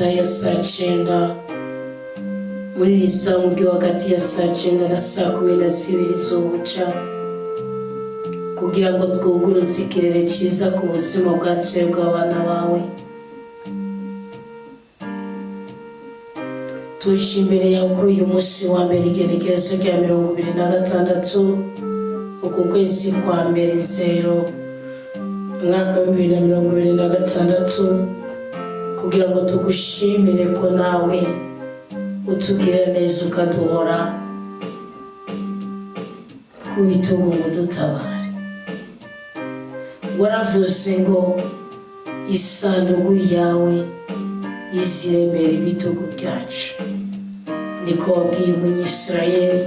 Isaha ya saa 9, muri iri saha ryo hagati ya saa 9 na saa 12 z'ubuca, kugira ngo twuguruze ikirere cyiza ku buzima bwacu bw'abana bawe. Tuje imbere yawe kuri uyu munsi wa mbere, igenekerezo rya 26 uku kwezi kwa mbere, nzero, umwaka wa 2026, kugira ngo tugushimire ko nawe utugirira neza, ukaduhora ku bitugu ngo dutabare. Waravuze ngo isanduku yawe iziremera ibitugu byacu. Niko wabwiye Umunyisirayeli,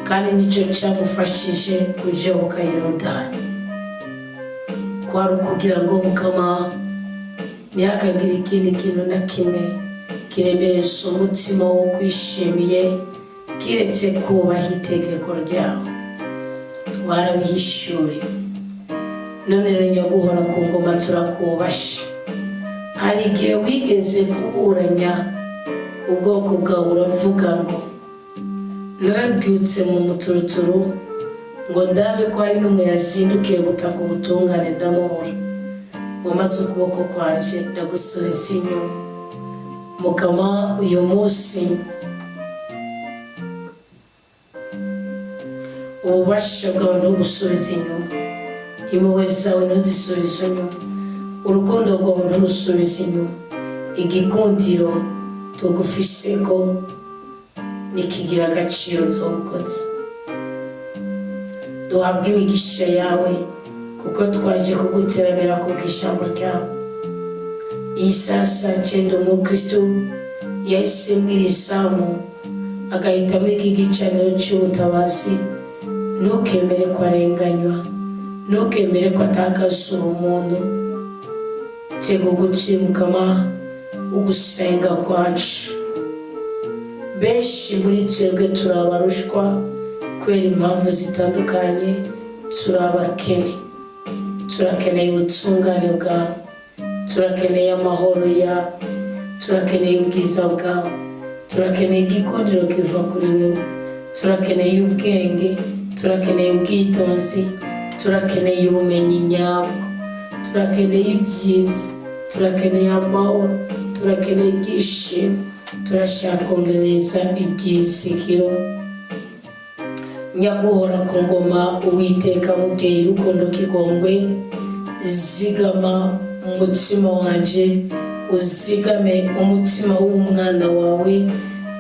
kandi nicyo cyamufashije kujabuka Yorodani, kwari ukugira ngo Mukama ntihakagire ikindi kintu na kimwe kiremereza umutima wo kwishimiye kiretse kubaha itegeko ryawe. Warabihishuriwe. None rero, Nyaguhora ku ngoma, turakubashe. Hari igihe wigeze kuburanya ubwoko bwawe, uravuga ngo: "Narabyutse mu muturuturu ngo ndabe ko hari n'umwe yazindukiye gutaka ubutungane, ndamubura, ngo maze ukuboko kwanje ndagusubiza inyuma." Mukama, uyu munsi ububasha bwawe ntubusubize inyuma, impuhwe zawe ntuzisubize inyuma, urukundo rwawe nturusubize inyuma. Igikundiro tugufise ko nikigira agaciro nzobukotse. Duhabwe imigisha yawe, kuko twaje kuguteramira kubw'ijambo ryawe. Iyi saa, saa 9, umukristo yahisemo iri zamu, agahitamo iki gicaniro cy'ubutabazi, ntukemere ko arenganywa, ntukemere ko atakaza ubumuntu. Tega ugutwi, Mukama, ugusenga kwacu. Benshi muri twebwe turabarushwa kubera impamvu zitandukanye, turi abakene, turakeneye ubutungane bwawe, turakeneye amahoro yawe, turakeneye ubwiza bwawe, turakeneye igikundiro kiva kuri wewe, turakeneye ubwenge, turakeneye ubwitonzi, turakeneye ubumenyi nyabwo, turakeneye ibyiza, turakeneye amahoro, turakeneye ibyishimo, turashaka kongereza ibyizigiro. Nyaguhora ku ngoma, Uwiteka mubyeyi rukundo kigongwe, zigama umutima wanje, uzigame umutima w'umwana wawe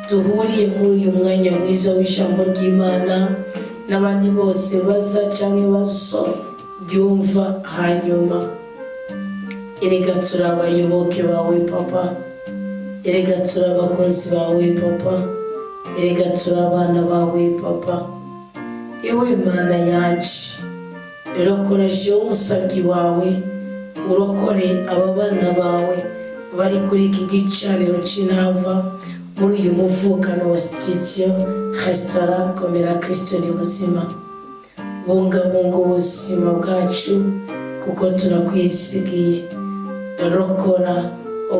duhuriye muri uyu mwanya mwiza w'ijambo ry'Imana, n'abandi bose baza cyangwa bazo byumva hanyuma. Erega turi abayoboke bawe, Papa. Erega turi abakunzi bawe, Papa. Erega turi abana bawe, Papa. Iwe Mana yanje, rokora jewe umusabyi wawe, urokore aba bana bawe bari kuri iki gicaniro c'intava muri uyu muvukano wa studio resitora Komera Kristo ni buzima. Bungabunga ubuzima bwacu, kuko turakwisigiye. Rokora,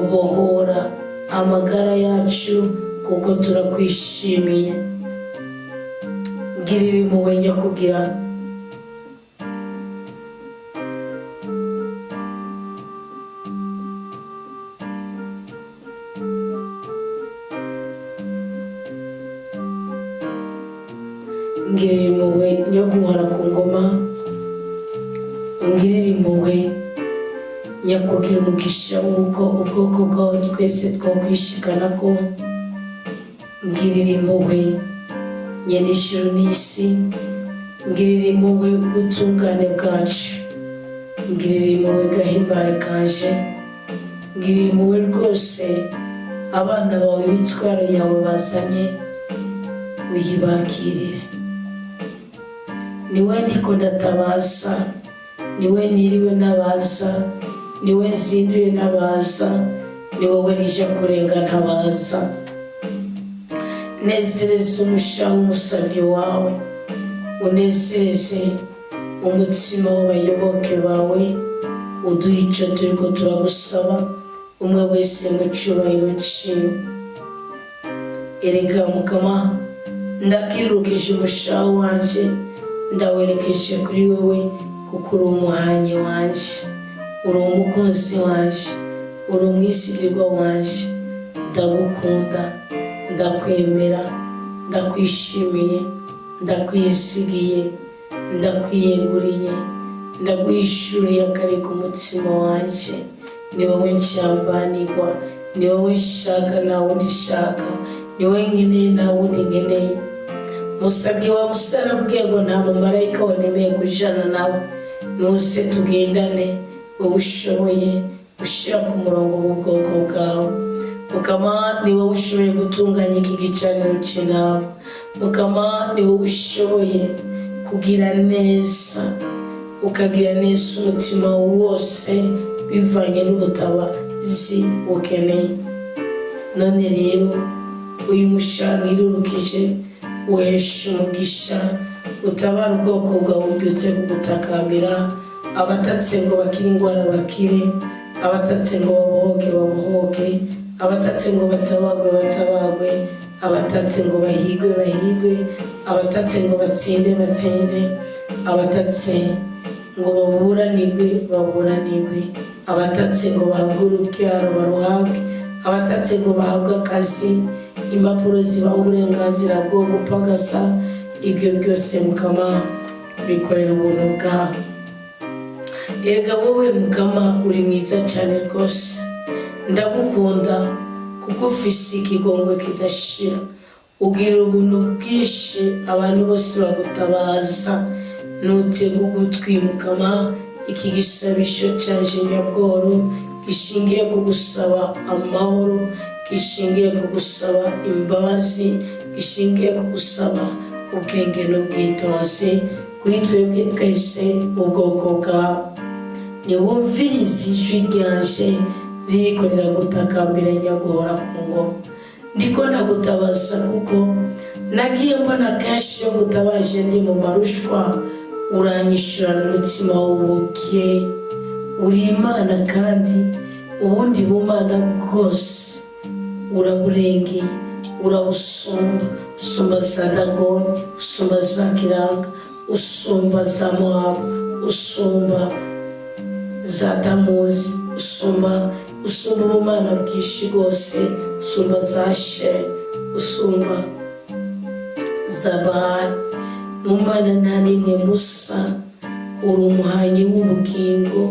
bohora amagara yacu, kuko turakwishimiye. Girira impuhwe nyakugira. Ngirira impuhwe, nyaguhora ku ngoma. Ungirire impuhwe, nyakugira umugisha w'uko ubwoko bwawe twese twakwishikana ko. Ngirira impuhwe, nyene ijuru n'isi. Ngirira impuhwe, ubutungane bwacu. Ngirira impuhwe, gahimbare kanje. Ngirira impuhwe rwose abana bawe, imitwaro yawe bazanye uyibakirire. Niwe ndiko ndatabaza, niwe niriwe nabaza, niwe nzinduye nabaza, ni wowe rija kurenga ntabaza. Nezereza umushaha w'umusabyi wawe, unezereze umutima w'abayoboke bawe, uduhe icyo turiko turagusaba. Umwe wese mu cyubahiro ciwe. Erega Mukama, ndakirukije umushaha wanje, ndawerekeje kuri wewe, kuko uri umuhanyi wanje, uri umukunzi wanje, uri umwisigirwa wanje. Ndagukunda, ndakwemera, ndakwishimiye, ndakwizigiye, ndakwiyeguriye, ndaguhishuriye akari ku mutima wanje. Ni wowe nshambanirwa, ni wowe nshaka, nta wundi nshaka, ni wowe nkeneye, nta wundi nkeneye. Musabye wa musore abwiye ngo nta mumarayika wanemeye kujana nawe, nuze tugendane, wowe ushoboye gushyira ku murongo w'ubwoko bwawe. Mukama, ni wowe ushoboye gutunganya iki gicaniro cy'inama. Mukama, ni wowe ushoboye kugira neza, ukagira neza umutima wose bivanye n'ubutabazi ukeneye. None rero uyu mushanga irurukije, uhesha umugisha, utabara ubwoko bwawe ubyutse kugutakambira. Abatatse ngo bakire indwara bakire, abatatse ngo babohoke babohoke, abatatse ngo batabagwe batabagwe, abatatse ngo bahigwe bahigwe, abatatse ngo batsinde batsinde, abatatse ngo baburanirwe baburanirwe, abatatse ngo bahabwe urubyaro baruhabwe, abatatse ngo bahabwe akazi, impapuro zibaha uburenganzira bwo gupagasa. Ibyo byose Mukama, bikorera ubuntu bwawe. Erega wowe Mukama uri mwiza cyane rwose, ndagukunda kuko ufise ikigongwe kidashira, ugirira ubuntu bwinshi abantu bose bagutabaza. Nutega ugutwi Mukama iki gisabisho canje nyabworo, gishingiye ku gusaba amahoro, gishingiye ku gusaba imbabazi, gishingiye ku gusaba ubwenge n'ubwitonzi kuri twebwe twese ubwoko bwawe. Niwumvirize ijwi ryanje ririko riragutakambira, nyaguhora ku ngoma. Ndiko ndagutabaza kuko nagiye mbona kenshi iyo ngutabaje ndi mu marushwa, uranyishurana umutima w'ubuke. Uri Imana, kandi ubundi bumana bwose uraburengeye, urabusumba. Usumba za Dagoni, usumba za Kiranga, usumba za Mowabu, usumba za Tamuzi, usumba ubumana bwinshi bwose, usumba za Shere, usumba za Bahali. Mu mana nta n'imwe musa. Uri umuhanyi w'ubugingo,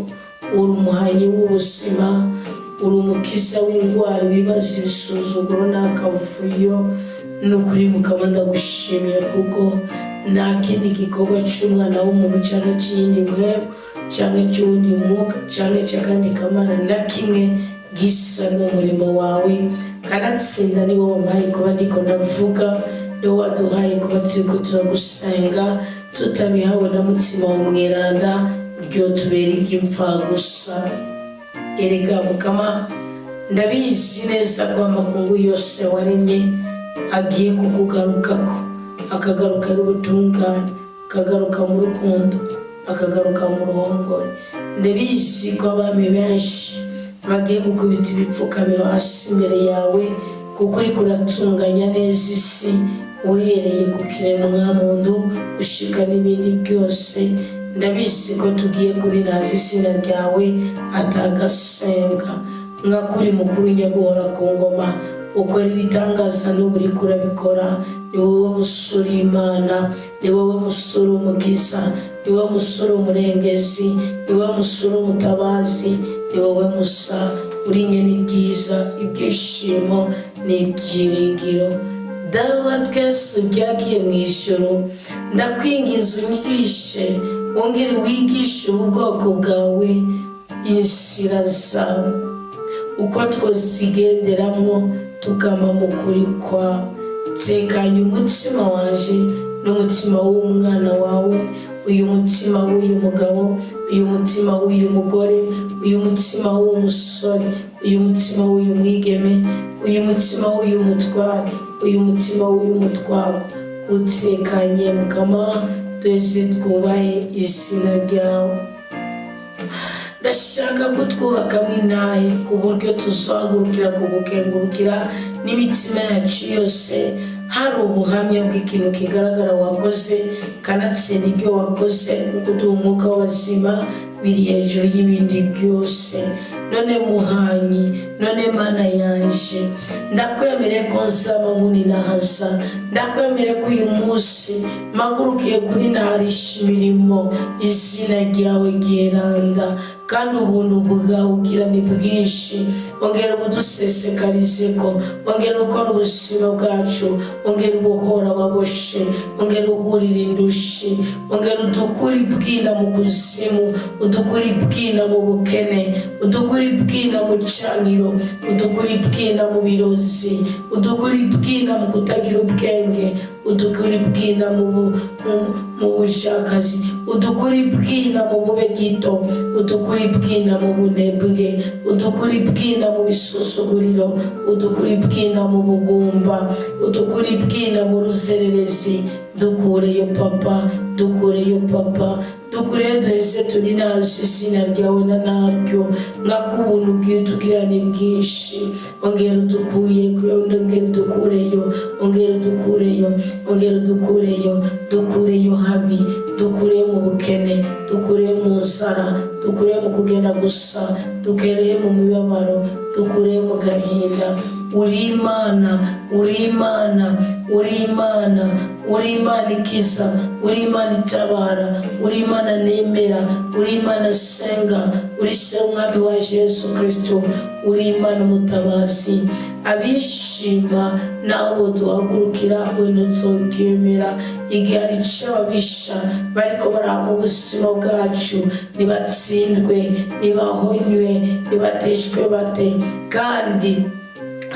uri umuhanyi w'ubuzima, uri umukiza w'indwara, ibibazo, ibisuzuguro n'akavuyo. Ni ukuri Mukaba, ndagushimiye kuko nta kindi gikorwa cy'umwana w'umuntu cyangwa cy'iyindi mpwemu cyangwa cy'uwundi mwuka cyangwa cy'akandi kamana na kimwe gisa n'umurimo wawe. Kanatsinda ni wowe wampaye kuba ndiko ndavuga, ni wowe waduhaye kuba turiko turagusenga. Tutabihawe na Mutima wa Mweranda, ryo tubera iry'imfagusa. Erega Mukama, ndabizi neza ko amakungu yose waremye agiye kukugarukako, akagaruka ari ubutungane, akagaruka mu rukundo, akagaruka mu ruhongore. Ndabizi ko abami benshi bagiye gukubita ibipfukamiro hasi imbere yawe, kuko uriko uratunganya neza isi, uhereye ku kiremwamuntu ushika n'ibindi byose. Ndabizi ko tugiye kuriraza izina ryawe atagasembwa, nkakuri mukuru nyaguhora ku ngoma, ukora ibitangaza n'ubu uriko urabikora. Ni wowe musore Imana, ni wowe musore umukiza, ni wowe musore umurengezi, ni wowe musore umutabazi, ni wowe musa uri nyene ibyiza, ibyishimo n'ibyiringiro. Dawe twese byagiye mu ijuru, ndakwingiza unyigishe, wongere wigishe ubu bwoko bwawe inzira zawe, uko twozigenderamwo tukama mu kuri kwawe. Tekanya umutima wanje n'umutima w'umwana wawe, uyu mutima w'uyu mugabo, uyu mutima w'uyu mugore, uyu mutima w'umusore, uyu mutima w'uyu mwigeme, uyu mutima w'uyu mutware, uyu mutima w'uyu mutwaro utekanye. Mukama, twese twubahe izina ryawe. Ndashaka ko twubakamo intahe ku buryo tuzahagurukira kugukengurukira n'imitima yacu yose. Hari ubuhamya bw'ikintu kigaragara wakoze, kanatsinda ibyo wakoze no kuduha umwuka w'abazima biri hejuru y'ibindi byose. None muhanyi, none Mana yanje, ndakwemereye ko nzaba nkuninahaza. Ndakwemereye ko uyu munsi mpagurukiye kuninaharisha imirimo izina ryawe ryeranda, kandi ubuntu bwawe ugira ni bwinshi. Ongera ubudusesekarize ko, ongera ukora ubuzima bwacu, ongera ubuhora ababoshe, ongera uhurira indushi, ongera udukure ibwina mu kuzimu, udukure ibwina mu bukene, udukure ibwina mu cangiro, udukure ibwina mu birozi, udukure ibwina mu kutagira ubwenge, udukure ibwina mu bushakazi, udukure ibwina mu bube gito, udukure ibwina mu bunebwe, udukure ibwina mu bisuzuguriro, udukure ibwina mu bugumba, udukure ibwina mu ruzererezi. Dukureyo Papa, dukureyo Papa, dukureyo, duheze turinazi izina ryawe na naryo nkako ubuntu bw'utugira ni bwinshi. Ongera udukuye, ongera udukureyo, ongera udukureyo, ongera udukureyo, dukureyo habi, dukureyo mu bukene, dukureyo mu nzara, dukureyo mu kugenda gusa, dukureyo mu mibabaro, dukureyo mu gahinda. Uri Imana, uri Imana, uri Imana, uri Imana ikiza, uri Imana itabara, uri Imana nemera, uri Imana senga, uri se Umwami wa Yesu Kristo, uri Imana umutabazi. Abishima nabo duhagurukira, we ntuzobyemera. Igihe hari icyo ababisha bariko barama ubuzima bwacu, nibatsindwe, nibahonywe, nibateshwe bate. Kandi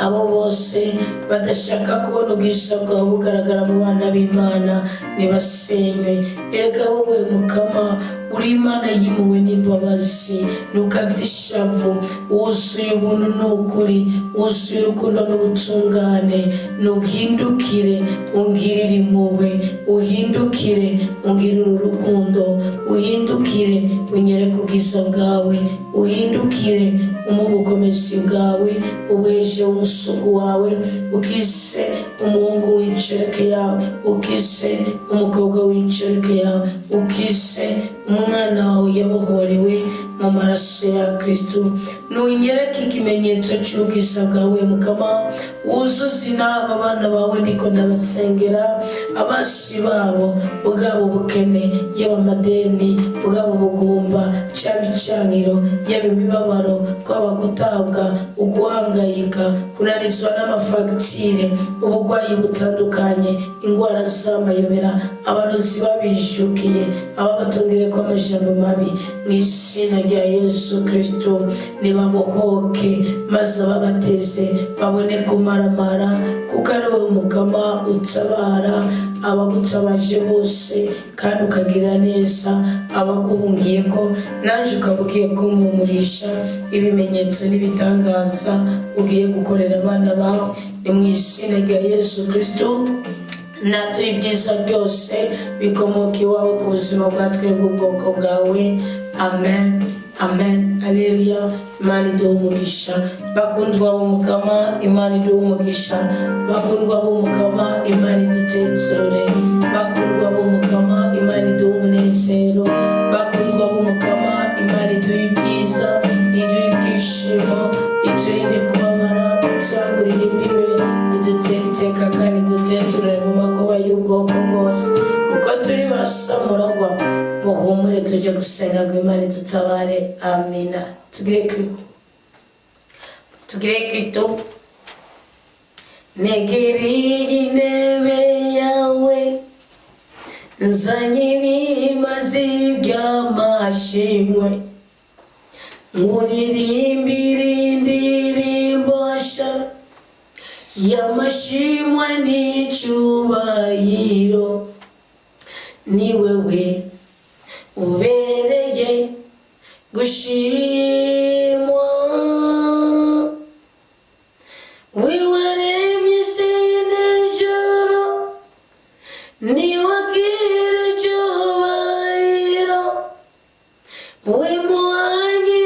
abo bose badashaka kubona ubwiza bwawe bugaragara mu bana b'Imana nibasenywe. Erega wowe Mukama uri Imana yimuwe n'imbabazi, ntukazishavu, wuzuye ubuntu n'ukuri, wuzuye urukundo n'ubutungane. Nuhindukire ungirire impuhwe, uhindukire ungirire urukundo, uhindukire unyereke ubwiza bwawe, uhindukire umuhe ubukomezi bwawe, ubeje umusuku wawe, ukize umuhungu w'incereke yawe, ukize umukobwa w'incereke yawe, ukize umwana wawe yabohorewe mu maraso ya Kristo. Nunyereke ikimenyetso cy'ubwiza bwawe Mukama, wuzuze inaba abana bawe ndiko ndabasengera, abasi babo bwabo bukene, yaba amadeni, bwabo bugumba, cyaba icyangiro, yaba imibabaro, kwaba gutabwa, uguhangayika, kunanizwa n'amafagitire, uburwayi butandukanye, indwara z'amayobera, abarozi babijukiye, ababatungire ko amajambo mabi, mu izina rya Yesu Kristo nibabohoke, maze ababateze babone kumaramara, kuko ari wowe Mukama utabara abagutabaje bose, kandi ukagira neza abaguhungiye ko, naje ukaba ugiye kumpumurisha ibimenyetso n'ibitangaza ugiye gukorera abana bawe. Ni mu izina rya Yesu Kristo natuye ibyiza byose bikomoka iwawe ku buzima bwa twebwe ubwoko bwawe. Amen, amen, aleluya. Imana iduha umugisha, bakundwa b'Umukama. Imana iduha umugisha, bakundwa b'Umukama. Imana idutsetsurure, bakundwa b'Umukama. Imana iduha umunezero, bakundwa b'Umukama. Imana iduha ibyiza, iduha ibyishimo, iturinde kubabara, itwagurire imbibe, idutere iteka kandi iduteturure mu makuba y'ubwoko bwose, kuko turi basamuragwa. Muhumure, tujye gusenga ngo Imana idutabare. Amina. Tugire Kristo, tugire Kristo. Negereye intebe yawe, nzanye ibimazi by'amashimwe, nkuririmbira indirimbo nshya y'amashimwe n'icyubahiro. Ni wewe ubereye gushimwa, wiwaremye isi n'ijuru, niwakira icyubahiro, we muhanyi.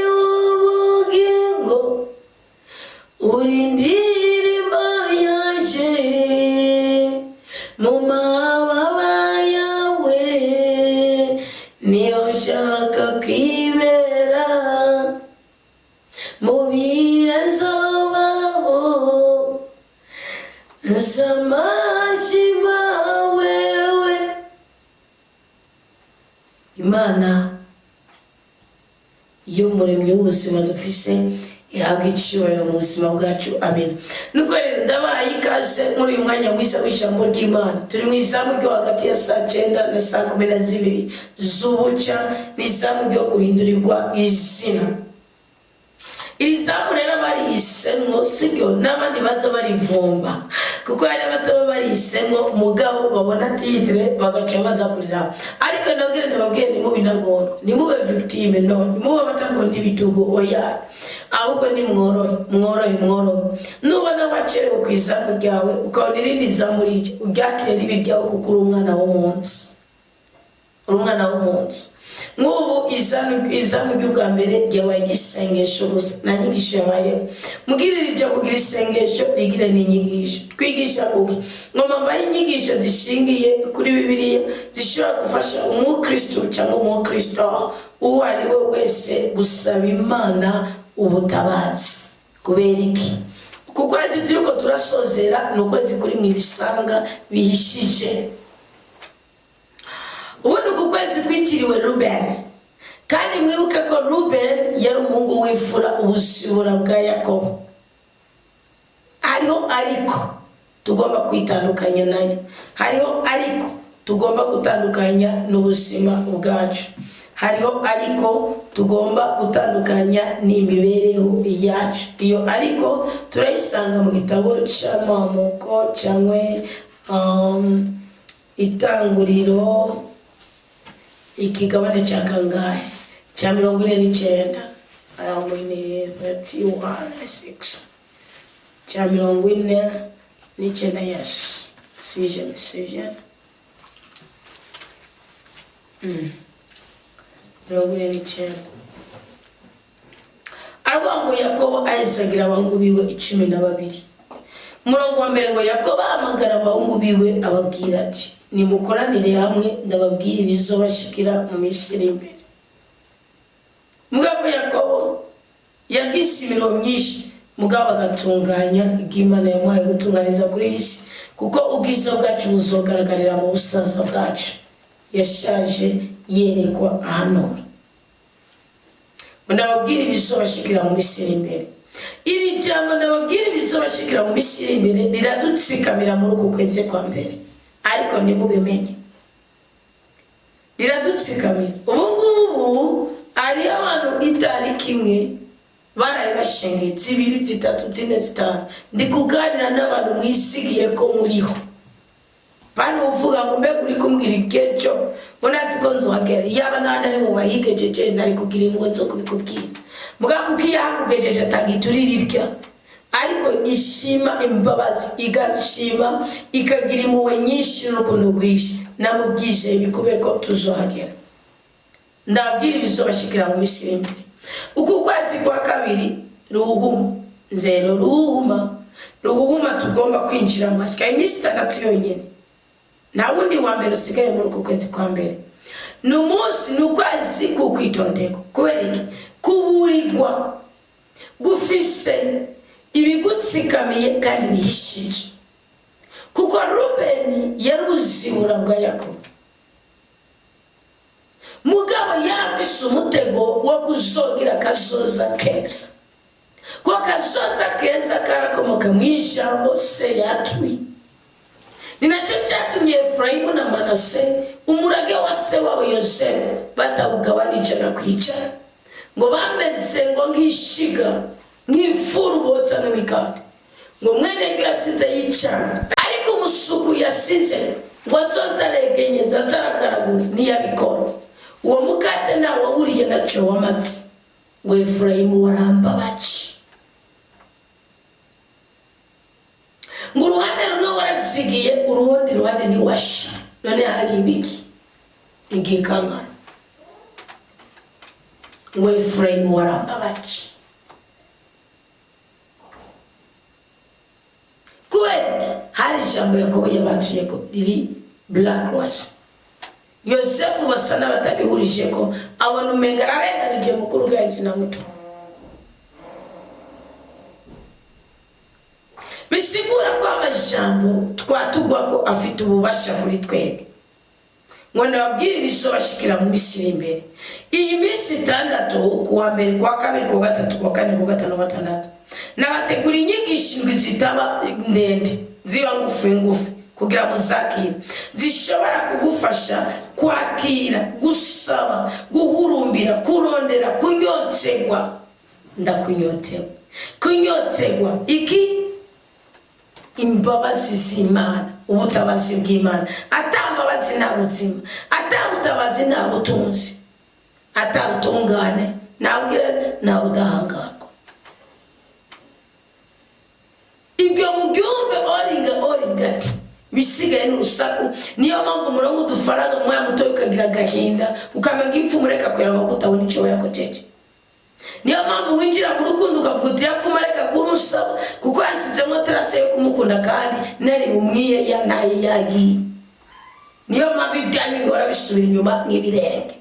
Nzamashima wewe. Imana iyo muremyi w'ubuzima dufise ihabwa icyubahiro mu buzima bwacu, amen. Nuko rero ndabahaye ikaze muri uyu mwanya mwiza w'ijambo ry'Imana. Turi mu izamu ryo hagati ya saa 9 na saa 12 z'ubuca. Ni izamu ryo guhindurirwa izina. Iri zamu rero barihisemo, sibyo? N'abandi baza barivumba, kuko hari abataba barihisemo, mugabo babona titre bagaca baza kurira. Ariko nabwire, ntibabwiye, nimube intagondwa, nimube victime, no nimube abatagonda ibitugu, oya. Ahubwo nimworohe, mworohe, mworohe. Nubona wacerewe ku izamu ryawe, ukabona irindi zamu rije, uryakire ribi ryawe, kuko uri umwana wo munsi, uri umwana wo mu nzu. Nk'ubu izamu ry'ubwa mbere ryabaye igisengesho gusa, nta nyigisho yabayeho. Mugirire ijya kugira isengesho rigire n'inyigisho. Twigisha kuki? Ngoma mbaye inyigisho zishingiye kuri Bibiliya, zishobora gufasha umukristo cyangwa umukristo uwo ari we wese gusaba Imana ubutabazi. Kubera iki? Uku kwezi turiko turasozera ni ukwezi kuri mu ibisanga bihishije. Ubundi uku kwezi kwitiriwe Rubeni, kandi mwibuke ko Rubeni yari umuhungu w'imfura, ubusibura bwa Yakobo. Hariho ariko tugomba kwitandukanya nayo, hariho ariko tugomba gutandukanya n'ubuzima bwacu, hariho ariko tugomba gutandukanya n'imibereho yacu. Iyo ariko turayisanga mu gitabo cy'Amamuko cyangwa Itanguriro, ikigabane cya kangahe? Cya 49, 31:6, cya 49. Yes, sijene, sijene, 49. Aravuga ngo Yakobo ahezagira abahungu biwe 12. Umurongo wa mbere ngo: "Yakobo ahamagara abahungu biwe, ababwira ati: 'Nimukoranire hamwe, ndababwira ibizobashikira mu minsi iri imbere.'" Mugabo ko Yakobo yagize imirimo myinshi, mugabo agatunganya ibyo Imana yamuhaye gutunganiza kuri iyi si, kuko ubwiza bwacu buzogaragarira mu busaza bwacu. Yashaje yerekwa, ahanura ngo: "Ndababwira ibizobashikira mu minsi iri imbere." Iri jambo "ndababwira ibizobashikira mu minsi iri imbere" riradutsikamira muri uku kwezi kwa mbere, ariko ntimubimenye, riradutsikamira. Ubu ngubu hariho abantu itariki imwe baraye bashengeye, 2, 3, 4, 5. Ndi kuganira n'abantu mwisigiye ko muriho bani, uvuga ngo: "Mbega uri kumbwira ibyejo, ngo nazi ko nzohagera?" Yaba n'ahandi ari mu bahigejeje, nari kugira impuhwe zo kubikubwira. Muga kuko iyo ahakugejeje atagiturira irya, ariko ishima imbabazi, igashima, ikagira impuhwe nyinshi n'urukundo rwinshi, namubwije bikube ko tuzohagera. Ndabwira ibizobashikira mu minsi iri imbere. Uku kwezi kwa kabiri, ruhuma, nzero, ruhuma, ruhuma, tugomba kwinjiramo, hasigaye iminsi 6 yonyine. Nta wundi wa mbere usigaye muri uku kwezi kwa mbere. Ni umunsi, ni ukwezi k'ukwitonderwa. Kubera iki? Kuburirwa gufise ibigutsikamiye kandi bihishije, kuko Rubeni yari ubuzibura bwa Yakobo, mugabo yarafise umutego wo kuzogira akazoza keza, kuko akazoza keza karakomoka mu ijambo se yatuye. Ni nacyo cyatumye Efurayimu na Manase umurage wa se wabo Yosefu batawugabana 100%, ngo bameze ngo nk'ishiga, nk'ifuru botsa n'imikate. Ngo mwene yasize yicana, ariko umusuku yasize ngo azoze aregenyeza, azaragaragura, ntiyabikora. Uwo mukate ntawe wawuriye, naco wamaze. Ngo: "Efurayimu warambabaje." Ngo uruhande rumwe warazigiye, urundi ruhande ntiwasha. None hari ibiki? Igikankara. Ngo: "Efurayimu warambabaje." Kubera iki? Hari ijambo Yakobo yabatuye ko riri black rose. Yosefu basa n'abatabihurije ko abona umenga ararenganije mukuru bwanje na muto. Bisigura ko amajambo Amajambo twatugwa ko afite ububasha kuri twebwe. Ngo nababwire ibizobashikira mu minsi iri imbere. Iyi minsi 6, kuwa mbere, kuwa kabiri, kuwa gatatu, kuwa kane, kuwa gatanu, kuwa gatandatu, nabategura inyigisho indwi zitaba ndende, ziba ngufi ngufi, kugira muzakire, zishobora kugufasha kwakira, gusaba, guhurumbira, kurondera, kunyotegwa. Ndakunyotewe, kunyotegwa iki? Imbabazi z'Imana, ubutabazi bw'Imana. Atambabazi nta buzima, atabutabazi nta butunzi, atabutungane ntabwire, nta budahangarwa. Ibyo mubyumve. Oringa oringa ati bisigaye n'urusaku. Niyo mpamvu murongo udufaranga umwanya muto ukagira agahinda, ukamenya impfu, reka kwera ngo utabona icyo yakojeje. Niyo mpamvu winjira mu rukundo ukavuga uti: "Yapfuma, reka kurusaba, kuko yasizemo trace yo kumukunda, kandi nari bumwiye ya ntaye yagiye." Niyo mpamvu ibyanyu bihora bisubira inyuma nk'ibirenge.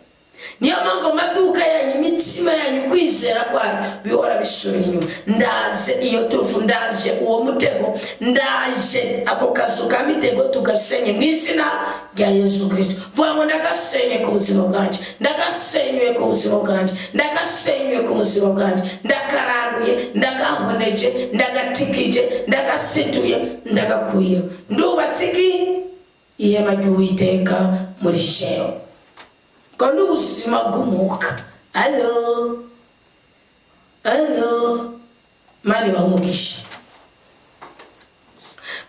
Niyo mpamvu amaduka yanyu, imitima yanyu, kwizera kwanyu bihora bisubira inyuma. Ndaje iyo turufu, ndaje uwo mutego, ndaje ako kazu ka mitego tugasenye mu izina rya Yesu Kirisito. Vuga ngo: "Ndagasenye ku buzima bwanjye, ndagasenyuye ku buzima bwanjye, ndagasenyuye ku buzima bwanjye, ndakaranduye, ndagahoneje, ndagatikije, ndagasituye, ndagakuyeho. Ndubatse iki? Ihema ry'Uwiteka muri jewe." Ubwo ni ubuzima bw'umwuka. Alo, alo, mani baha umugisha.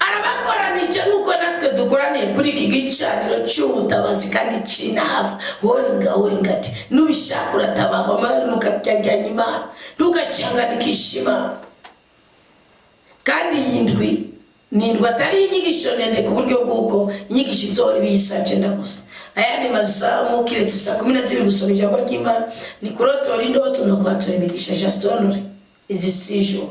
Arabakoranije nk'uko natwe dukoraniye kuri iki gicaniro cy'ubutabazi kandi cy'inava. Horinga horinga ati nubishaka uratabarwa, maze mukaryajyanya Imana, ntugacanganikisha Imana. Kandi iyi ndwi ni indwi atari inyigisho ndende, ku buryo bw'uko inyigisho izohora iba iyi saa 9 gusa. Ayandi mazamu, kiretse saa 12 gusoma ijambo ry'Imana, ni kurotora indoto no kwatura imigisha. Jastonore izi si ijoro.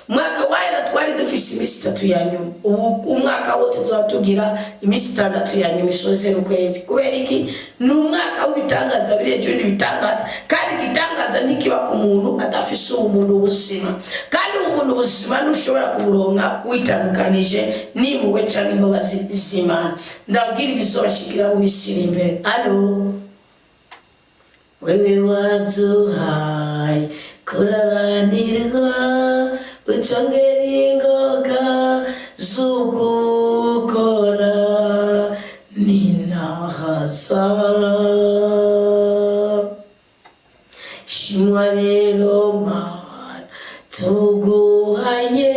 Umwaka wahera twari dufise iminsi 3 ya nyuma. Ubu umwaka wose tuba tugira iminsi 6 ya nyuma isozera ukwezi. Kubera iki? Ni umwaka w'ibitangaza biri hejuru n'ibitangaza, kandi igitangaza ntikiba ku muntu adafise ubumuntu buzima. Kandi ubumuntu buzima ntushobora kuburonka witandukanije n'impuhwe cyangwa imbabazi z'Imana. Ndabwira ibizobashikira mu minsi iri imbere. Alo, wewe waduhaye kuraranirwa, utongera ingoga z'ugukora ninahaza. Shimwa rero Mana, tuguhaye,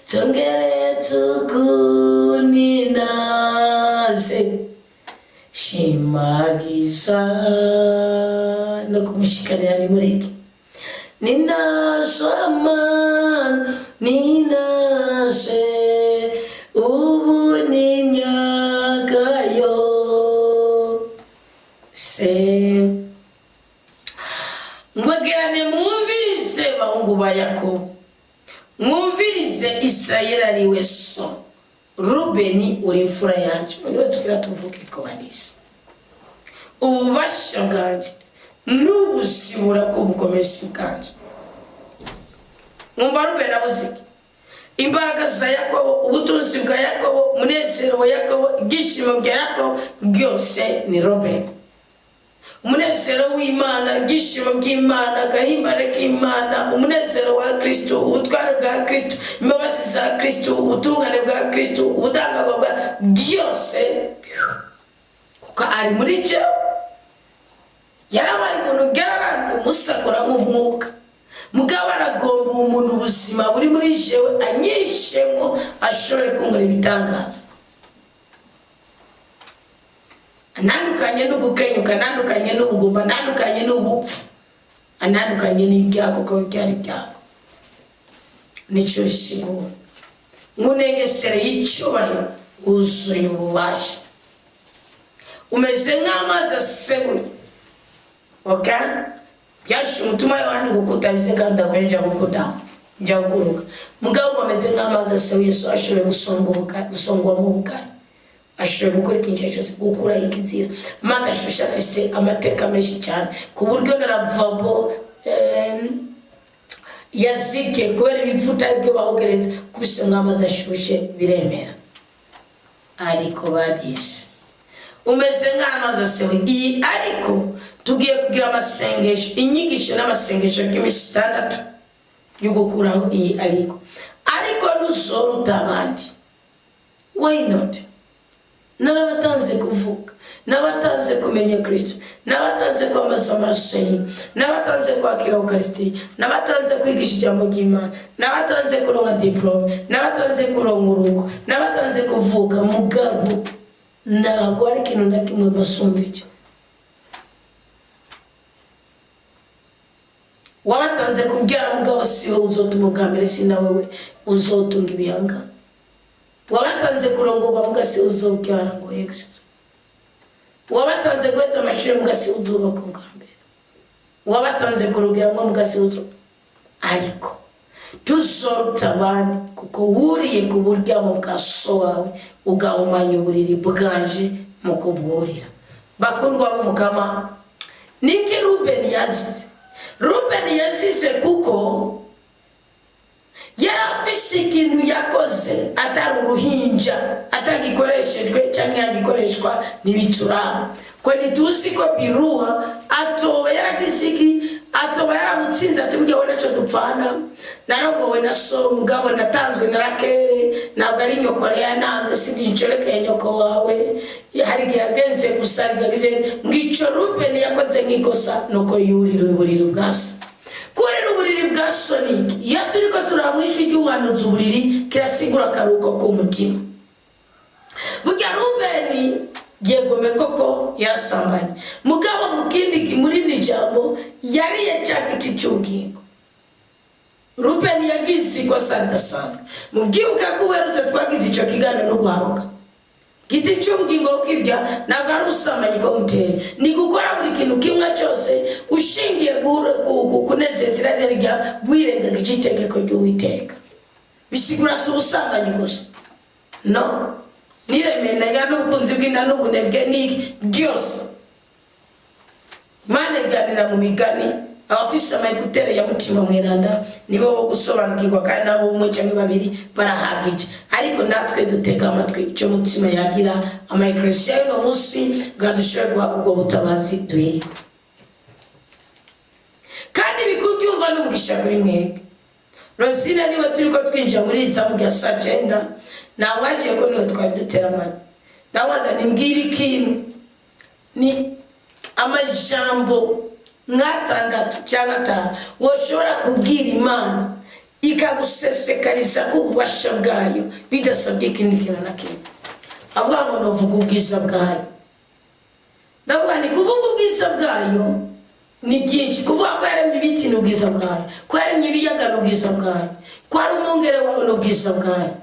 tongere tukuninaze, shimagiza no kumushikanira. Nimureke ninazwa Mana, ninaze ubu n'imyaka yose. Ngwegerane mwumvirize, bahungu ba Yakobo, mwumvirize Isirayeli ari we so. Rubeni, uri imfura yanjye, niwe tugira tuvuge ko barisha ububasha bwanjye n'ubuzibura bw'ubukomezi bwanjye. Mwumva Rubeni abuze iki? Imbaraga za Yakobo, ubutunzi bwa Yakobo, umunezero wa Yakobo, ibyishimo bya Yakobo byose ni Rubeni. Umunezero w'Imana, ibyishimo by'Imana, agahimbare k'Imana, umunezero wa Kristo, ubutware bwa Kristo, imbabazi za Kristo, ubutungane bwa Kristo, ubudahangarwa bwa byose, kuko ari muri jewe. Yarabaye umuntu, byararangiye, umusakora nk'umwuka. Mugabo aragomba umuntu ubuzima buri muri jewe anyishemo, ashobore kunkora ibitangaza, anandukanye n'ugukenyuka, anandukanye n'ubugumba, anandukanye n'ubupfu, anandukanye n'ibyago, kuko byari ibyago. Nicyo bisigura nkunengesere y'icyubahiro, wuzuye ububasha, umeze nk'amazi aseguye. Okay, byashe umutima Yohani ngo kutabize kandi ndakoresha gukudaho njya kuruka. Mugabo ngo ameze nk'amazi aseguye, so ashoboye gusonga ubukari, gusongwamo ubukari, ashoboye gukora ikintu icyo ari cyo cyose, gukuraho ikizira. Amazi ashushe afise amateka menshi cyane, ku buryo na lavabo. Yazike kubera ibivuta ibyo bawogereza kubise nk'amazi ashushe biremera. Ariko badishe umeze nk'amazi asewe iyi. Ariko tugiye kugira amasengesho, inyigisho n'amasengesho by'iminsi 6 yo gukuraho iyi. Ariko ntuzoruta abandi. Why not? Narabatanze kuvuga, n'abatanze kumenya Kristo, n'abatanze kwambaza amaraso ye, n'abatanze kwakira ukarisitiya, n'abatanze kwigisha ijambo ry'Imana, n'abatanze kuronka diplôme, n'abatanze kuronka urugo, n'abatanze kuvuka. Mugabo ntabwo hari ikintu na kimwe mbasumbije. Wabatanze kubyara, mugabo si wowe uzotuma ubwa mbere, si na wewe uzotunga ibihanga. Wabatanze kurongorwa, muga si uzobyara ngo yegise. Wabatanze guheza amashuri, muga si uzubaka ubwa mbere. Wabatanze kurugeramo, muga si uzo. Ariko tuzoruta abandi kuko wuriye ku buryamo bwa so wawe, ugahumanya uburiri bwanje mu kubwurira. Bakundwa b'Umukama, niki Rubeni yazize? Rubeni yazize kuko yari afise ikintu yakoze atari uruhinja, atagikoreshejwe cyangwa yagikoreshwa ntibituraba, ko ntituzi ko Biruha atoba yaragize iki, atoba yaramutsinze. Ati burya we nacyo dupfana, narongowe na so, mugabo natanzwe na Rakere, ntabwo ari nyoko yananze, sindi ncorekeye nyoko wawe. Hari igihe yagenze gusa, hari igihe yagize ngo icyo Rubeni yakoze nk'ikosa nuko yurira uburiri bwa so. Kurira uburiri bwa so ni iki? Iyo turiko turaba mu ijwi ry'ubuhanuzi, uburiri kirasigura akaruhuko k'umutima. Burya Rubeni yegome koko yarasambanye, mugabo mu kindi, muri iri jambo, yariye cya giti cy'ubugingo. Rubeni yagize ikosa ridasanzwe. Mubyibuke ko uherutse twagize icyo kiganiro no guharuka giti cy'ubugingo. Ukirya ntabwo ari ubusambanyi ko muteye, ni gukora buri kintu kimwe cyose ushingiye kunezeza irari rya wirengagije itegeko ry'Uwiteka. Bisigura si ubusambanyi gusa, no niremenanya n'ubukunzi bw'inda n'ubunebwe n'iki byose. Imana iganira mu migani. Abafise ama écouteurs ya Mutima Mweranda nibo bo gusobanukirwa, kandi nabo umwe cyangwa babiri barahagije. Ariko natwe dutega amatwi icyo Mutima yagira amaeklesiya y'uno munsi, bwa dushobore guhabwa ubwo butabazi duhiga. Kandi bikuru byumva n'umugisha kuri mwebwe. Rosina niwe turi ko twinjira muri izamu rya saa 9, nawaje ko niwe twari dutera amani. Nawaza nimbwira ikintu, ni amajambo nk'atandatu cyangwa atanu woshobora kubwira Imana ikagusesekariza ko ububasha bwayo bidasabye ikindi kintu na kimwe. Avuga ngo nuvuga ubwiza bwayo. Ndavuga ni kuvuga ubwiza bwayo ni byinshi. Kuvuga ko yaremye ibiti ni ubwiza bwayo, ko yaremye ibiyaga ni ubwiza bwayo, ko ari umwungere wawe ni ubwiza bwayo.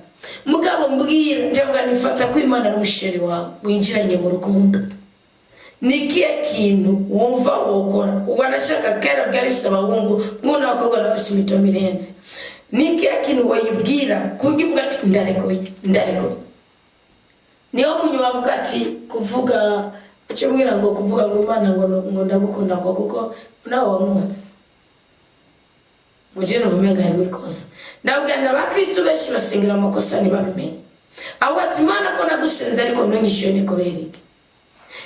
Mugabo mbwira, ndavuga nifata ko Imana ari umu chéri wawe winjiranye mu rukundo, ni ikihe kintu wumva wokora? Ubwo nashaka kera byari bifise abahungu, nk'ubu n'abakobwa nabo bafise imitomo irenze. Ni ikihe kintu wayibwira kuburyo uvuga ati ndarekuye, ndarekuye? Niyo munyu bavuga ati kuvuga ucyo mbwira ngo kuvuga ngo Imana ngo ndagukunda, ngo kuko nawe wamwunze, ngo je numva umenga harimo ikosa. Ndabwira na abakristu benshi basengera amakosa ntibabimenye. Aho ati Imana ko nagusenze ariko ntunyishyuye, ni kubera iki?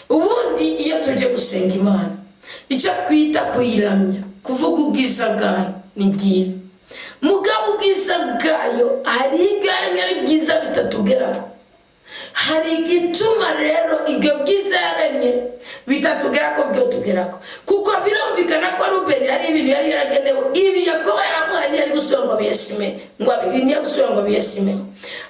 Ubundi iyo tuje gusenga Imana, icyo twita kuyiramya, kuvuga ubwiza bwayo ni byiza. Mugabo ubwiza bwayo hari ibyo yaremye ari byiza bitatugeraho. Hari igituma rero ibyo byiza yaremye bitatugera ko byo tugerako, kuko birumvikana ko Rubeni hari ibintu yari yaragenewe. Ibi Yakobo yaramuhaye ntiyari gusubira ngo abiyesime, ngo ntiyari gusubira ngo abiyesimeho.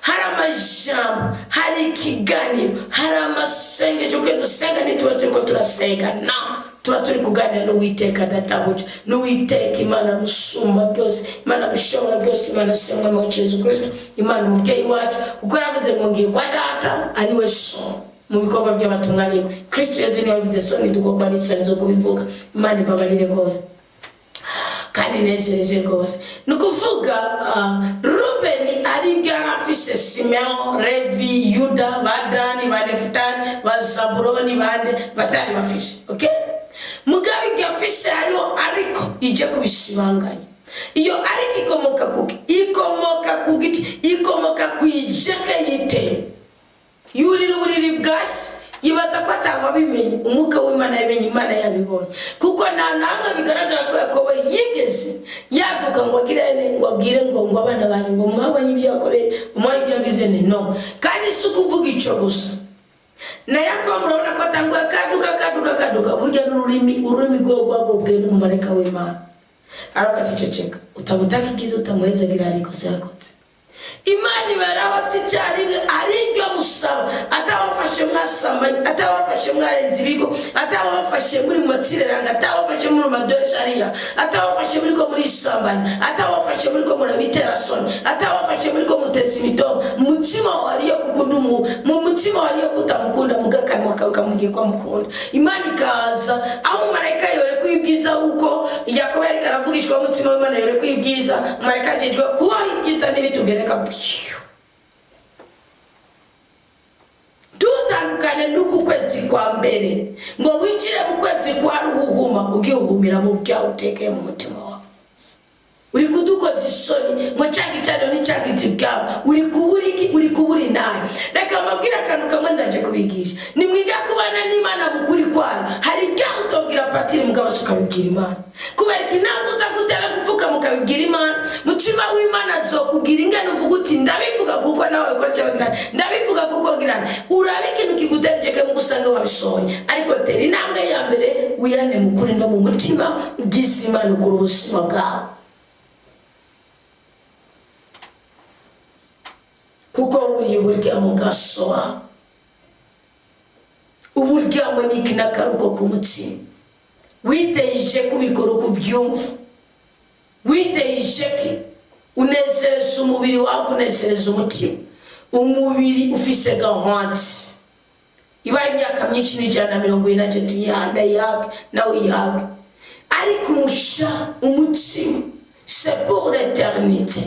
Hari amajambo, hari ikiganiro, hari amasengesho. Kuko dusenga ntituba turi ko turasenga, na tuba turi kuganira n'Uwiteka Databuja, n'Uwiteka Imana Musumba byose, Imana Mushobora byose, Imana Se Mwami wacu Yesu Kristo, Imana umubyeyi wacu. Kuko yaravuze ngo ngiye kwa Data ari we So mu Bikorwa by'Abatumwa rimwe. Kristo Yesu niwe wabivuze. So ntidukorwa n'isoni zo kubivuga. Imana imbabarire rwose kandi nezereze rwose. Ni ukuvuga Rubeni ari ibyo yari afise: Simeon, Levi, Yuda, ba Dani, ba Nefutali, ba Zabuloni, bande batari bafise. Okay, mugabo ibyo afise hariho, ariko ije kubisibanganya. Iyo ariko ikomoka kuki? Ikomoka ku giti, ikomoka ku ijeke yiteye. Yurira uburiri bwasi, yibaza ko atawabimenye. Umwuka w'Imana yabimenye, Imana yabibonye, kuko nta namwe bigaragara ko Yakobo yigeze yaduka ngo agire ngo abwire ngo abana banyu ngo mwabonye ibyo yakoreye, mwabonye ibyo yagize. Ni no kandi si ukuvuga icyo gusa. Na Yakobo murabona ko atanguye kaduka kaduka kaduka. Burya n'ururimi, ururimi rwe rwagobwe n'umumarayika w'Imana. Aravuga ati: "Ceceka, utamutaka ibyiza, utamuhezagira, hari ikosa yakoze." Imana ibaraho si icyarimwe, ari ibyo musaba. Atabafashe mwasambanye, atabafashe mwarenze ibigo, atabafashe muri mu matsireranga, atabafashe muri madoshariya, atabafashe muri ko murisambanya, atabafashe muri ko murabitera soni, atabafashe muri ko muteza imitomo. Mu mutima wariyo kukunda mu mutima wariyo kutamukunda, mugakanwa kawe kamubwiye ko amukunda. Imana ikaza aho marayika yoreka ibyiza, uko Yakobo yariko aravugishwa umutima w'Imana, yoreka ibyiza. Marayika ajejwe kubaha ibyiza n'ibitugereka. Tutandukane n'uku kwezi kwa mbere ngo winjire mu kwezi kwa ruhuhuma ugihumira mu byawe utekeye mu mutima wawe. Uri kudukoza isoni ngo ca gicaniro n'icagizi bwawe, uri kubura iki? Uri kubura inabi. Reka mbabwire akantu kamwe ndaje kubigisha: nimwiga kubana n'Imana mu kuri kwayo. Hari ibyaha utobwira patiri, mugabo si ukabibwira Imana. Kubera iki? Ntabwo uza gutera gupfuka mukabibwira Imana. Mutima w'Imana azokubwira ingano uvuga uti: "Ndabivuga kuko nawe ukora cyangwa ndabivuga kuko ngira." Urabe ikintu kigutegeke mu gusanga wabisohoye, ariko tera intambwe ya mbere, wihane mu kuri no mu mutima, ubwiza Imana ukura ubuzima bwawe, kuko buriya uburyamo bwasoha uburyamo ni iki n'akaruko k'umutima. Witeje kubikora uko ubyumva, witeye isheki, unezereza umubiri wawe, unezereza umutima. Umubiri ufise gahwansi ibaye imyaka myinshi n'143, yihanda yihabwe nawe yihabwe, ariko umusha umutima, c'est pour l'éternité.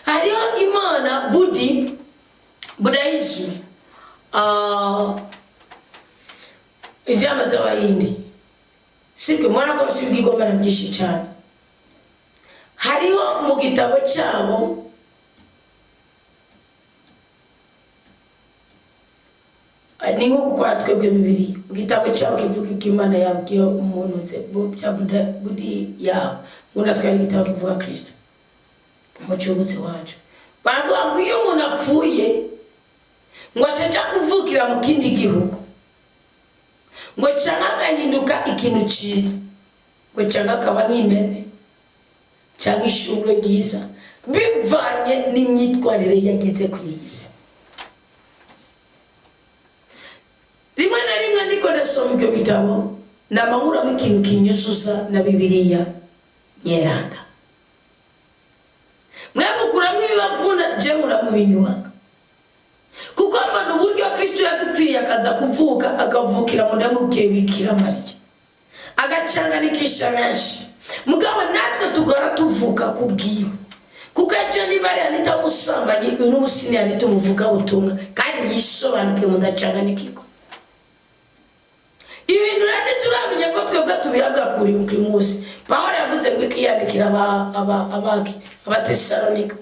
Hariho imana budi budaism, ivyama z'Abahindi, sibyo? Mubona ko bafite ibigirwamana byinshi cyane. Hariho mu gitabo cyabo ni nko gukora twebwe bibiri. Mu gitabo cyabo kivuga ibyo Imana yabwiye umuntu bya budi yabo, ngo natwe hari igitabo kivuga Kristo umucunguzi wacu. Baravuga ngo iyo umuntu apfuye ngo acaja kuvukira mu kindi gihugu, ngo canke agahinduka ikintu ciza, ngo canke akaba nk'impene canke ishurwe ryiza, bivanye n'imyitwarire yagize kuri iyi si. Rimwe na rimwe ndiko ndasoma ibyo bitabo, namankuramo ikintu kinyuzuza na Bibiliya Nyeranda. Mwe mukuramo ibibavuna, je nkuramo ibinyubaka, kuko mbona uburyo Kristo yadupfiriye, akaza kuvuka, akavukira mu nda y'umubyeyi Bikira Mariya, agacanganikisha benshi. Mugabo natwe tugora tuvuka kubwiwe, kuko ejo niba ari Anita umusambanyi, uyu n'umusini Anita umuvugabutumwa kandi yisobanukiwe mu ndacanganikirwa. Ibintu rero ntituramenya ko twebwe tubihabwa kuri buri munsi. Pawulo yavuze ngo ikiyandikira abaki Abatesalonika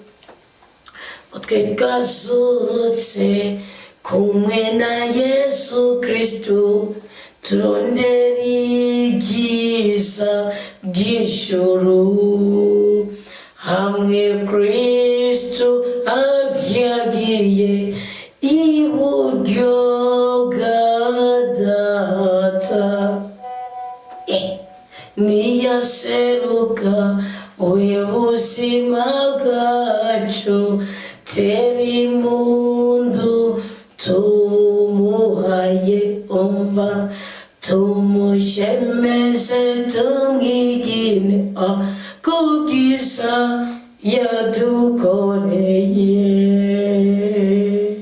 ngo twe twazutse kumwe na Yesu Kristo, turondera ibyiza by'ijuru hamwe Kristo yagiye iburyo bwa Data. Niyaseruka we buzima bwacu, tera impundu tumuhaye, umva tumushemeze, tumwigine kubwiza yadukoreye.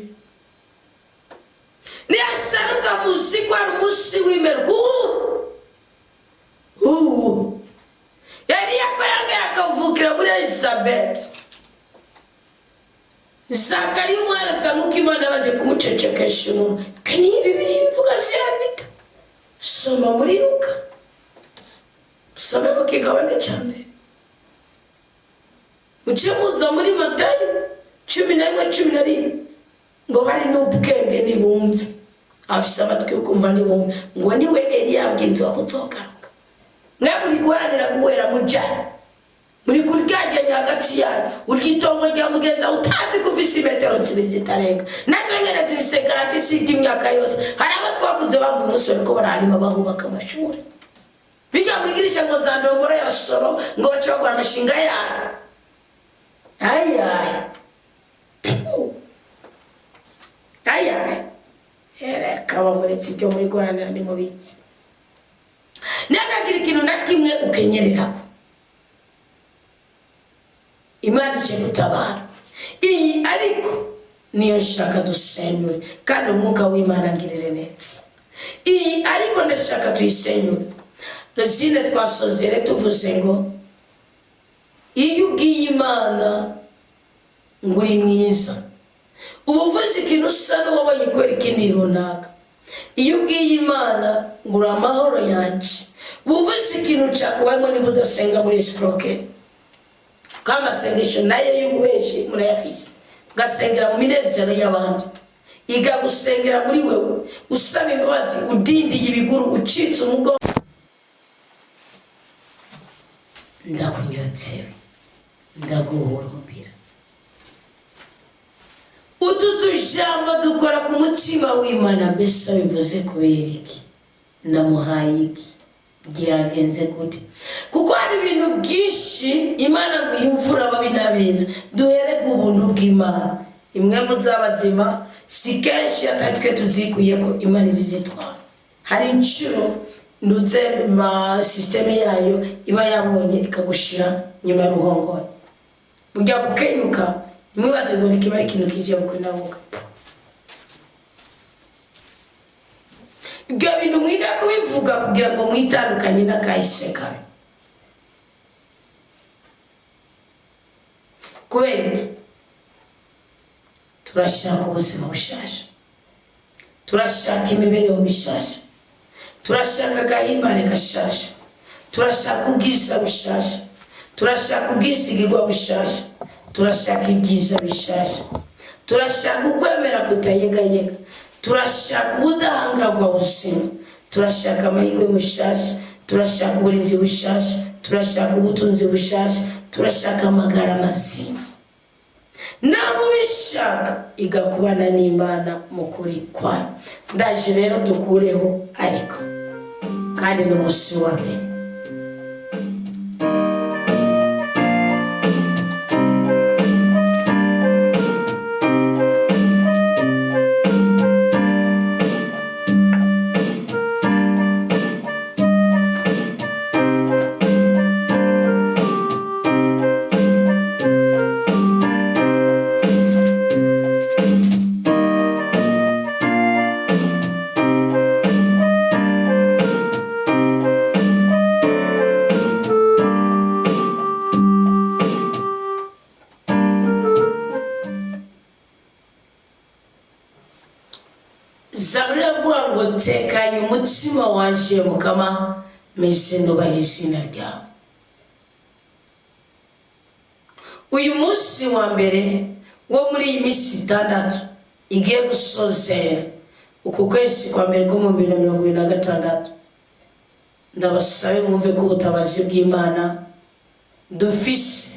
Niyaseruka muzi ko ari umunsi w'imperuka ubu. Yari ko yongera akavukira muri Elizabeth. Zakariya umwana asa nk'uko Imana yabanje kumucecekesha umunwa. Niyo Bibiliya bivuga, siyanika. Soma muri Luka, usome mu kigabane cya mbere. Muce muza muri Matayo 11:11 ngo bari n'ubwenge nibumve, afise amatwi yo kumva nibumve, ngo niwe Eliya abwirizwa kuzogaruka. Mwe muri guharanira guhera muja muri kuryagenya hagati yanyu, urya itongo rya mugenzi wawe utazi ko ufise imetero zibiri zitarenga, nazo nyene zifise garanti isibye imyaka yose. Hari abo twakuze bamba umusore ko bararima bahubaka amashuri, bijya mwigirisha ngo za ndomboro ya soro ngo bace bagura amashinga yayo. Ayayi ayayi, ereka bamuretse ibyo muri guharanira nimubitsi, ntihakagire ikintu na kimwe ukenyererako. Imana ije gutabara iyi, ariko niyo nshaka dusenyure, kandi umwuka w'Imana ngirire neza iyi, ariko ndashaka tuyisenyure. Rosine twasozere tuvuze ngo iyo ubwiye Imana ngo uri mwiza, uba uvuze ikintu usa n'uwabonye kubera ikindi runaka. Iyo ubwiye Imana ngo uri amahoro yanje, uba uvuze ikintu cyakubayemo niba udasenga muri escroquerie, kuko amasengesho nayo y'ububeshi murayafise, ugasengera mu minezero y'abandi, igagusengera muri wewe usaba imbabazi, udindiye ibiguru, ucitse umugongo. Ndakunyotsewe, ndaguhurumbira. Utu tujambo dukora ku mutima w'Imana. Mbese bivuze kubera iki? Namuhaye iki? Byagenze gute? Kuko hari ibintu byinshi Imana ngo ihe imvura ababi n'abeza. Duherege ubuntu bw'Imana imwe muzabazima, si kenshi atari twe tuzikuye ko Imana izizitwara. Hari inshuro nduze ma système yayo iba yabonye ikagushira nyuma y'uruhongore, ujya gukenyuka. Ntimwibaze ngo kiba ari ikintu kije bukwe nabuka. Ibyo bintu mwiga kubivuga kugira ngo mwitandukanye n'akahise kabi. Kubera iki? Turashaka ubuzima bushasha, turashaka imibereho mishasha, turashaka agahimbare gashasha, turashaka ubwiza bushasha, turashaka ubwisigirwa bushasha, turashaka ibyiza bishasha, turashaka ukwemera kutayegayega, turashaka ubudahangarwa buzima, turashaka amahirwe mushasha, turashaka uburinzi bushasha, turashaka ubutunzi bushasha, turashaka amagara mazima. Naba ubishaka, igakubana n'Imana mu kuri kwayo. Ndaje rero dukureho, ariko kandi ni umunsi wa mbere. Zaburi iravuga ngo tekanye umutima wanje Mukama, meze nubaha izina ryawe. Uyu munsi wa mbere wo muri iyi minsi 6 igiye gusozera uku kwezi kwa mbere ko mu 2026, ndabasabe mwumve ko ubutabazi bw'Imana dufise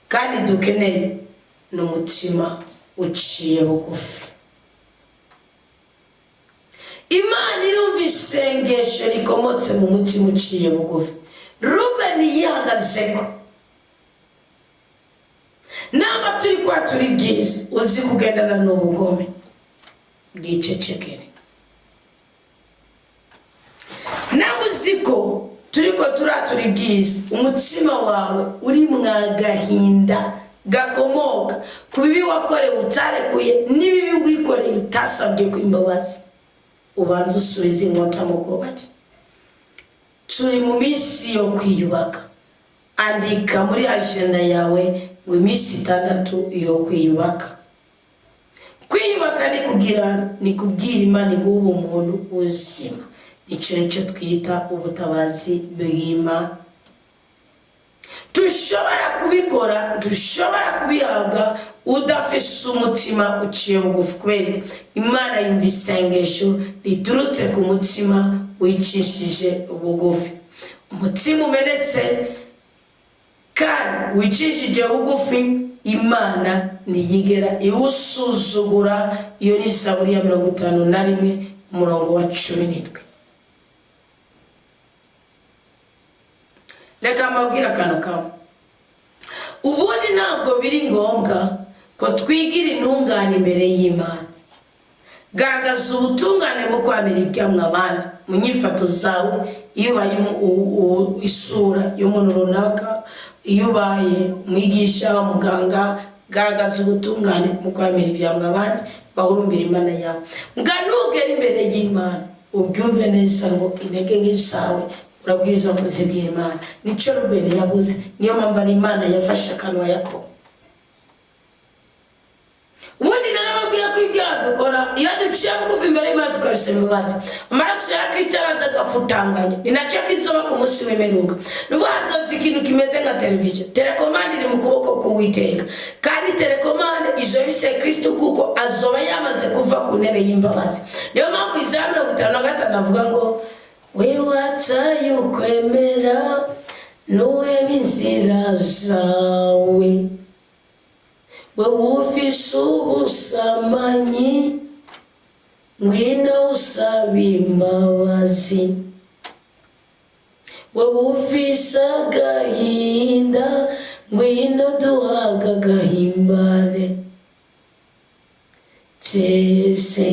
kandi dukeneye ni umutima uciye bugufi. Imana irumva isengesho rikomotse mu mutima uciye bugufi. Rubeni yihagazeko, namba turi kwa turi bwiza, uzi kugendana n'ubugome bwicecekere. Namba uzi ko turiko turatura ibyiza, umutima wawe uri mwagahinda gakomoka ku bibi wakorewe utarekuye n'ibibi wikoreye utasabye ko imbabazi, ubanza usubize inkota mu bwubatsi. Turi mu minsi yo kwiyubaka. Andika muri agenda yawe ngo iminsi 6 yo kwiyubaka. Kwiyubaka ni kugira, ni kubwira Imana iguha ubumuntu buzima. Icyo nicyo twita ubutabazi bw'Imana. Tushobora kubikora, dushobora kubihabwa udafise umutima uciye bugufi, kubera iki? Imana yumva isengesho riturutse ku mutima wicishije bugufi. Umutima umenetse kandi wicishije bugufi, Imana ntiyigera iwusuzugura. Iyo ni Zaburi ya 51, umurongo wa 17. Reka mbabwire akantu kamwe. Ubundi ntabwo biri ngombwa ko twigira intungane imbere y'Imana. Garagaza ubutungane mu kwamira ibyamwa abandi mu nyifato zawe. Iyo ubaye isura y'umuntu runaka, iyo ubaye umwigisha, umuganga, garagaza ubutungane mu kwamira ibyamwa abandi, bahurumbira Imana yawe. Mbwa nugera imbere y'Imana, ubyumve neza ngo intege nke zawe urabwirizwa kuzibwira Imana. Nicyo Rubeni yabuze, niyo mpamvu ari Imana yafashe akanwa Yakobo. Ubundi narababwiye ko ibyaha dukora, iyo duciye bugufi imbere y'Imana tukabisaba imbabazi, amaraso ya Kristo araza agafutanganya. Ni nacyo kizoba ku munsi w'imperuka. Ni ukuvuga hazoza ikintu kimeze nka televiziyo. Télécommande iri mu kuboko k'Uwiteka, kandi télécommande izo bise Kristo, kuko azoba yamaze kuva ku ntebe y'imbabazi. Niyo mpamvu Izaya 55 avuga ngo: "We wataye ukwemera, nuheba inzira zawe, we ufise ubusambanyi, ngwino usaba imbabazi. We ufise agahinda, ngwino duhabwa agahimbare. Twese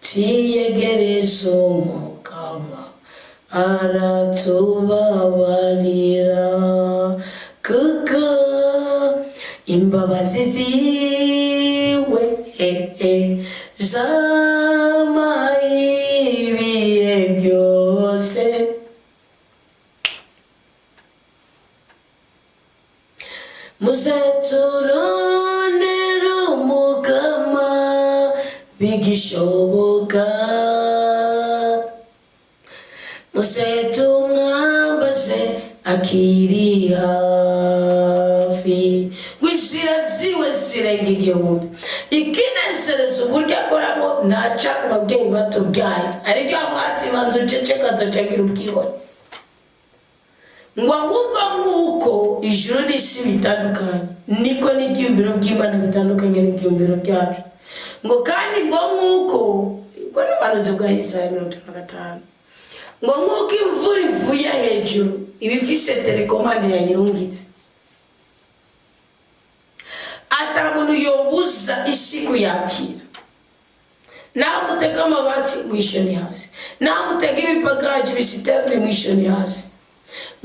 tiyegereza Umukama, aratubabarira, kuko imbabazi ziwe zamaye ibihe byose." Muze turondere Umukama bigishoboka, muze tumwambaze akiri hafi. Inzira ziwe zirenga igihumbi. Ikinezereza uburyo akoramo, ntaca ku babyeyi batubyaye, ariko avuga ati: "Banza uceceka, azacagira ubwibone." Ngo ahubwo nk'uko ijuru n'isi bitandukanye, niko n'ibyiyumviro by'Imana bitandukanye n'ibyiyumviro byacu. Ngo kandi ngo nk'uko ubwo n'ubuhanuzi bwa Isaya 55, ngo nk'uko imvura ivuye hejuru iba ifise télécommande yayirungitse, ata muntu yobuza isi kuyakira. Naho mutega amabati, mwishoni hasi, naho mutega ibipagaji biciterne, mwishoni hasi.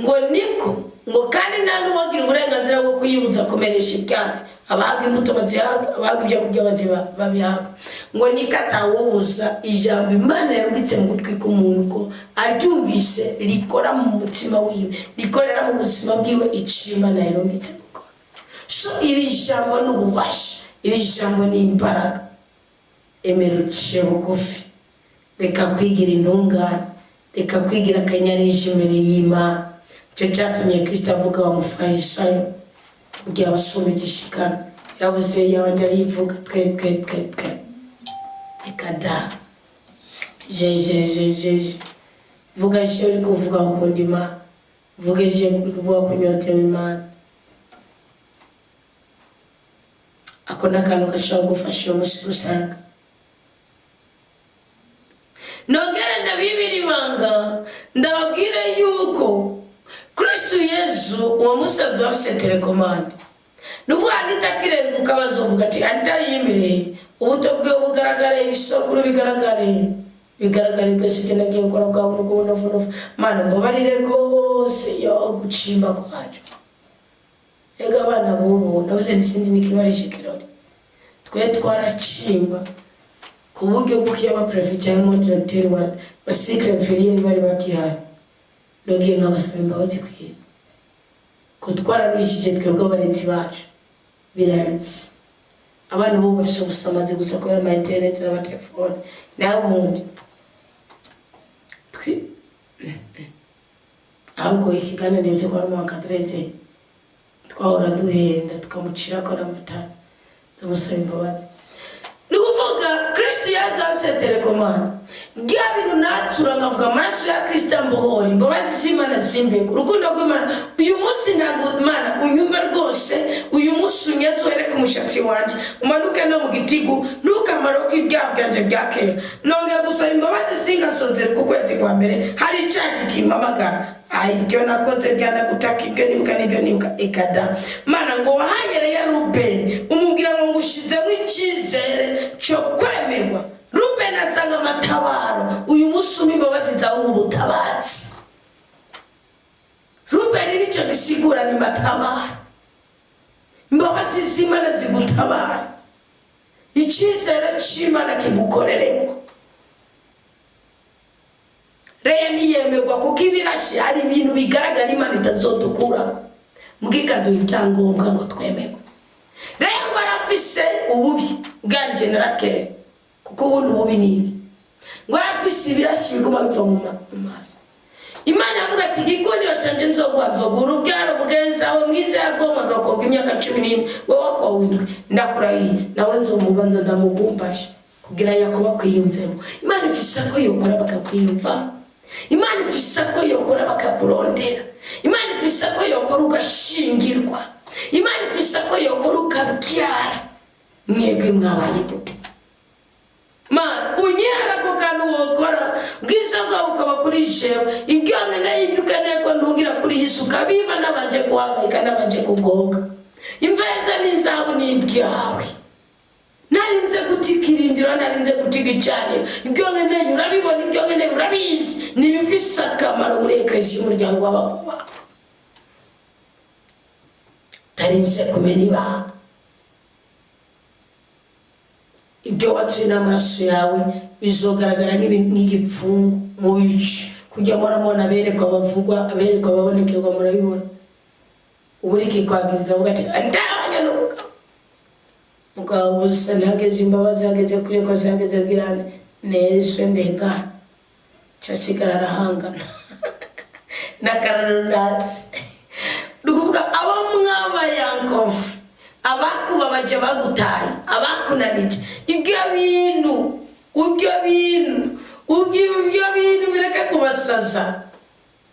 Ngo niko ngo kandi nta n'uwagira uburenganzira bwo kuyibuza kumeresha ibyatsi. Abahabwa imbuto bazihabwa, abahabwa ibyo kurya babihabwa. Ngo niko atawubuza ijambo Imana yarubitse mu gutwi k'umuntu, ko aryumvise rikora mu mutima wiwe, rikorera mu buzima bwiwe icyo Imana yarungitse gukora. So iri jambo ni ububasha, iri jambo ni imbaraga. Emera uciye bugufi, reka kwigira intungane, reka kwigira akanyarije imbere y'Imana. Icyo cyatumye Kristo avuga wa mufarisayo kugira abasumba igishikana. Yaravuze yabanje arivuga: "Twe, twe, twe, twe, reka da, je, je, je, je, je." Vuga je uri kuvuga ukunda Imana, vuga je uri kuvuga ko unyotewe Imana. Ako ni akantu gashobora gufasha uyu munsi gusenga. Nongere ndabibira ibanga, ndababwire yuko Kristu Yezu uwo musazi bafise télécommande. Ni ukuvuga ngo akirenguka bazovuga ati: "Atari imbere, ubuto bwiwe bugaragare, ibisokuru bigaragare, bigaragare byose ibyo nagiye gukora bwa buntu bw'ubunovunovu. Mana, mbabarire rwose." Yo gucimba kwacu ega abana b'ubu, ndabuze ntisinzi n'ikibarisha ikirori. Twe twaracimba ku buryo bw'uko iyo abaperefe cyangwa umudiregiteri wa cycle inférieur bari bakihari, nubwiye nkabasaba imbabazi kwiye ko twararuhishije twebwe abarezi bacu. Biranze abana bo bafise ubusamazi gusa kubera ama internet n'amatelefone. Naho ubundi ahubwo ikiganiro ndetse ko ari mu wakadreze. Twahora duhenda tukamucirako n'amatara. Ndamusaba imbabazi. Ni ukuvuga Kristo yaje télécommande, bya bintu natura nkavuga amaraso ya Kristo ambohora, imbabazi z'Imana zimbega, urukundo rw'Imana. Uyu munsi ntabwo Imana unyumva rwose. Uyu munsi unyeze, uhere ku mushatsi wanjye umanuke no mu gitigu, ntukamaro ko ibyaha byanjye bya kera. Nongeye gusaba imbabazi, singasonzere ku kwezi kwa mbere hari icyaha kikimpamagara. Ibyo nakoze byanagutaka, ibyo nibuka n'ibyo nibuka ekada. Mana, ngo wahanyere ya Rubeni, umubwira ngo ngushizemo icyizere cyo kwemerwa. Rubeni atanga amatabaro. Uyu munsi umpa imbabazi zawe nk'ubutabazi. Rubeni nicyo gisigura ni matabaro. Imbabazi z'Imana zigutabara, icyizere cy'Imana kigukoreremo. Reya ntiyemerwa kuko ibirashi hari ibintu bigaragara Imana itazodukuraho, mbwikaduha ibyangombwa ngo twemerwe. Reya ngo arafise ububi bwanje na Rakeri, kuko ubundi ububi ni ibi: ngo arafise ibirashi biguma biva mu maso. Imana yavuga ati: "Igikundiro cyanjye nzoguha, nzoguha urubyaro." Mugenzi wawe mwiza yagomba agakobwa imyaka 11, wowe wakowe 7, ndakurahiye nawe nzomubanza ndamugumbashe kugira Yakobo akwiyumvemo. Imana ifise ko yokora bakakwiyumvamo. Imana ifise ko yokora bakakurondera. Imana ifise ko yokora ugashingirwa. Imana ifise ko yokora ukabyara. Mwebwe mwabaye gute? Mana, unyera ako kantu wokora, bwiza bwawe ukaba kuri jewe. Ibyo nkeneye, ibyo ukeneye ko ntungira kuri iyi si, ukabiba nabanje guhangayika, nabanje kugoga. Imveza n'izahabu ni ibyawe. Narinze guta ikirindiro, narinze guta igicaniro. Ibyo nkeneye urabibona, ibyo nkeneye urabizi, ni ibifise akamaro muri eklesiya, y'umuryango w'abakuba. Tarinze kumena ibanga. Ibyo watsuye n'amaraso yawe bizogaragara nk'igipfungu mu bice kujya muramubona. Aberekwa bavugwa, aberekwa babonekerwa, murabibona. Ubu uri kikwagiriza, avuga ati: "Ndabanye n'umugabo." Mugabo busa ntihageze imbabazi, hageze kuri ko hageze kugira neza ndengana, cyasigara arahangana n'akararo ndatse. Ni ukuvuga abo mwabaye ankofu, abakubabaje, bagutaye, abakunanije, ibyo bintu bireke kubasaza,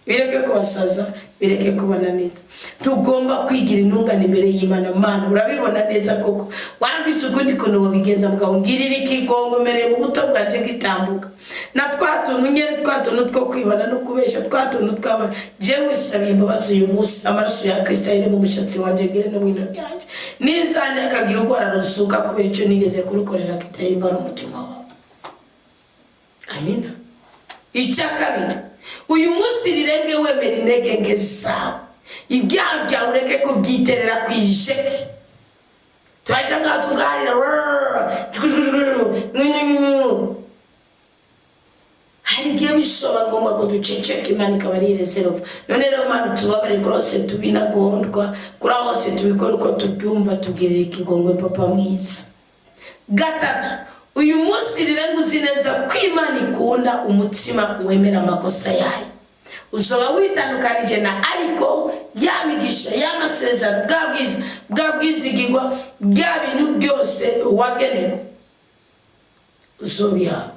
bireke kubasaza, bireke kubananiza. Tugomba kwigira intungane imbere y'Imana. Mana, urabibona neza koko warafise ukundi kuntu wabigenza. Mugabo ngirira ikigongo, mereye mu buto bwanje gitambuka na twa tuntu nyene, twa tuntu two kwibana no kubesha, twa tuntu twabana. Jewe wisabiye imbabazi uyu munsi, amaraso ya Kristo ayire mu mushatsi wanje, ngire no mwino ryanje nizane akagira urwara rusuka kubera icyo nigeze kurukorera kitahimbara umutima wawe. Amina. Icya kabiri, uyu munsi rirenge wemera intege nke zawe, ibyaha byawe ureke kubyiterera ku ijeki. Turaca ngaha tugaharira. Hari igihe bishoba ngombwa ko duceceka, Imana ikaba ari réserve. None rero Mana, tubabare kuri hose tubinagondwa, kuri aho hose tubikora uko tubyumva. Tubwirira ikigongwe, papa mwiza. Gatatu, uyu munsi rirenga uzi neza ko Imana ikunda umutima wemera amakosa yayo. Uzoba witandukanije na ariko ya migisha, y'amasezerano, bwa bwiza, bwa bwizigirwa, bya bintu byose wagenerwa uzobihawe.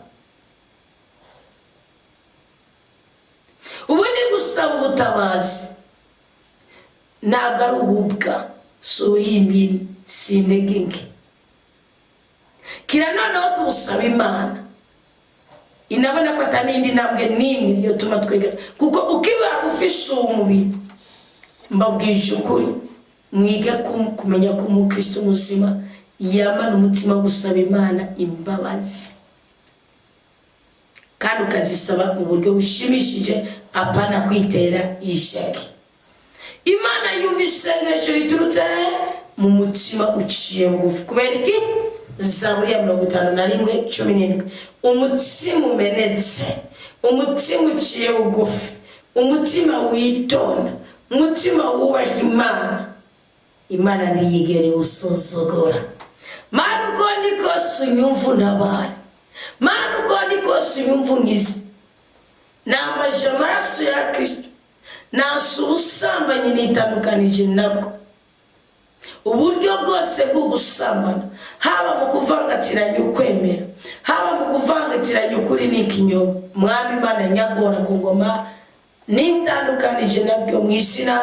Ubundi gusaba ubutabazi ntabwo ari ububwa, si ubuhimbiri, si intege nke. Kira noneho tubusaba Imana inabona ko atari indi ntambwe n'imwe yotuma twegera, kuko ukiba ufise uwo mubiri. Mbabwije ukuri, mwige kumenya ko umukristo muzima yamana umutima wo gusaba Imana imbabazi, kandi ukazisaba mu buryo bushimishije, apana kwitera ishaki. Imana yumva isengesho riturutse mu mutima uciye bugufi. Kubera iki? Zaburi ya 51:17: umutima umenetse, umutima uciye bugufi, umutima witonda, umutima wubaha Imana, Imana ntiyigere iwusuzugura. Mana, uko ni kose unyumva untabare. Mana, uko ni kose unyumva unkize. Nambaje amaraso ya Kristo, nasa ubusambanyi, nitandukanije nabwo. Uburyo bwose bwo gusambana, haba mu kuvangatiranya ukwemera, haba mu kuvangatiranya ukuri n'ikinyoma, Mwami Imana nyagora ku ngoma, nitandukanije nabyo mu izina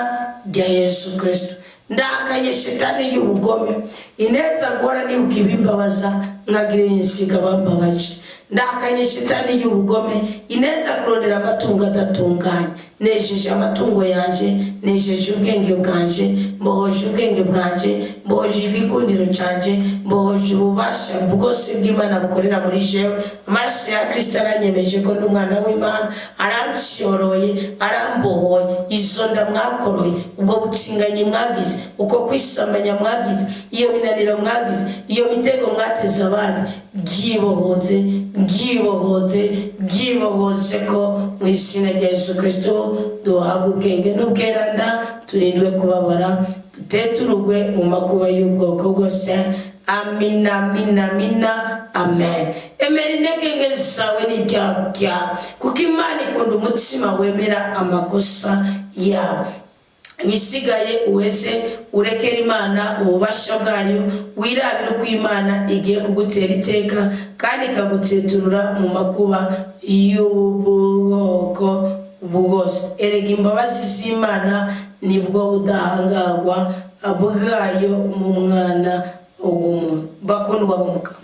rya Yesu Kirisito. Ndahakanye shetani y'ubugome ineza guhora nibuka ibimbabaza, nkagira insiga bambabaje. Ndahakanye shetani y'ubugome ineza kurondera amatungo adatunganye. Nejeje amatungo yanjye, nejeje ubwenge bwanje, mbohoje ubwenge bwanje, mbohoje igikundiro cyanjye, mbohoje ububasha bwose bw'Imana bukorera muri jewe. Amaraso ya Kirisito aranyemeje ko ndi umwana w'Imana, aransyoroye, arambohoye. Izo nda mwakoroye, ubwo butsinganyi mwagize, uko kwisambanya mwagize, iyo minaniro mwagize, iyo mitego mwateze abandi, byibohoze, byibohoze, byibohoze ko mu izina rya Yesu Kirisito. Duhabwe ubwenge n'ubweranda, turindwe kubabara, duteturugwe mu makuba y'ubwoko bwose. Amina, amina, amina, amen. Emera intege nke zawe n'ibyaha byawe, kuko Imana ikunda umutima wemera amakosa yawe. Ibisigaye uheze urekere Imana ububasha bwayo, wirabire uko Imana igiye kugutera iteka kandi ikaguteturura mu makuba y'ubwoko bwose. Erega imbabazi z'Imana nibwo budahangarwa bwayo mu mwana w'umuntu. Bakundwa b'Umugabo,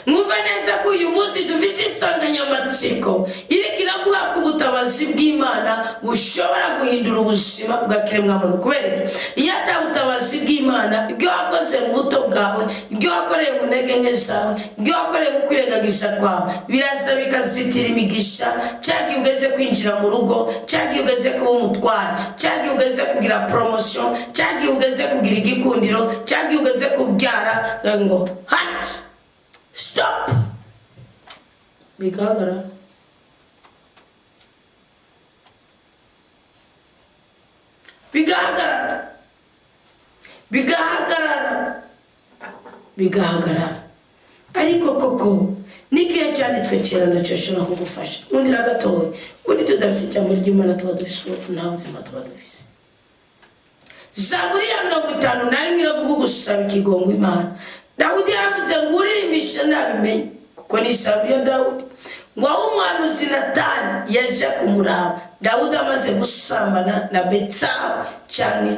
mwumva neza ko uyu munsi dufise insanganyamatsiko iriko iravuga ko ubutabazi bw'Imana bushobora guhindura ubuzima bwa kiremwamuntu. Kubera iki? Iyo ata butabazi bw'Imana, ibyo wakoze mu buto bwawe, ibyo wakoreye mu ntege nke zawe, ibyo wakoreye mu kwirengagiza kwawe, biraza bikazitira imigisha. Cya gihe ugeze kwinjira mu rugo, cya gihe ugeze kuba umutware, cya gihe ugeze kugira promotion, cya gihe ugeze kugira igikundiro, cya gihe ugeze kubyara, ngo hati stop, bigahagarara. Bigahagarara, bigahagarara, bigahagarara. Ariko koko n'igihe cyanditswe kera nacyo gishobora kugufasha. Nkundira gatoya, ubundi tudafite ijambo ry'Imana tuba dufise urupfu, nta buzima tuba dufise. Zaburi ya 51 iravuga gusaba ikigongo Imana. Dawudi yaravuze ngo uririmbishe nabimenye, kuko ni zaburi ya Dawudi, ngo aho umuhanuzi Natani yaje kumuraba Dawudi amaze gusambana na Betsabu canke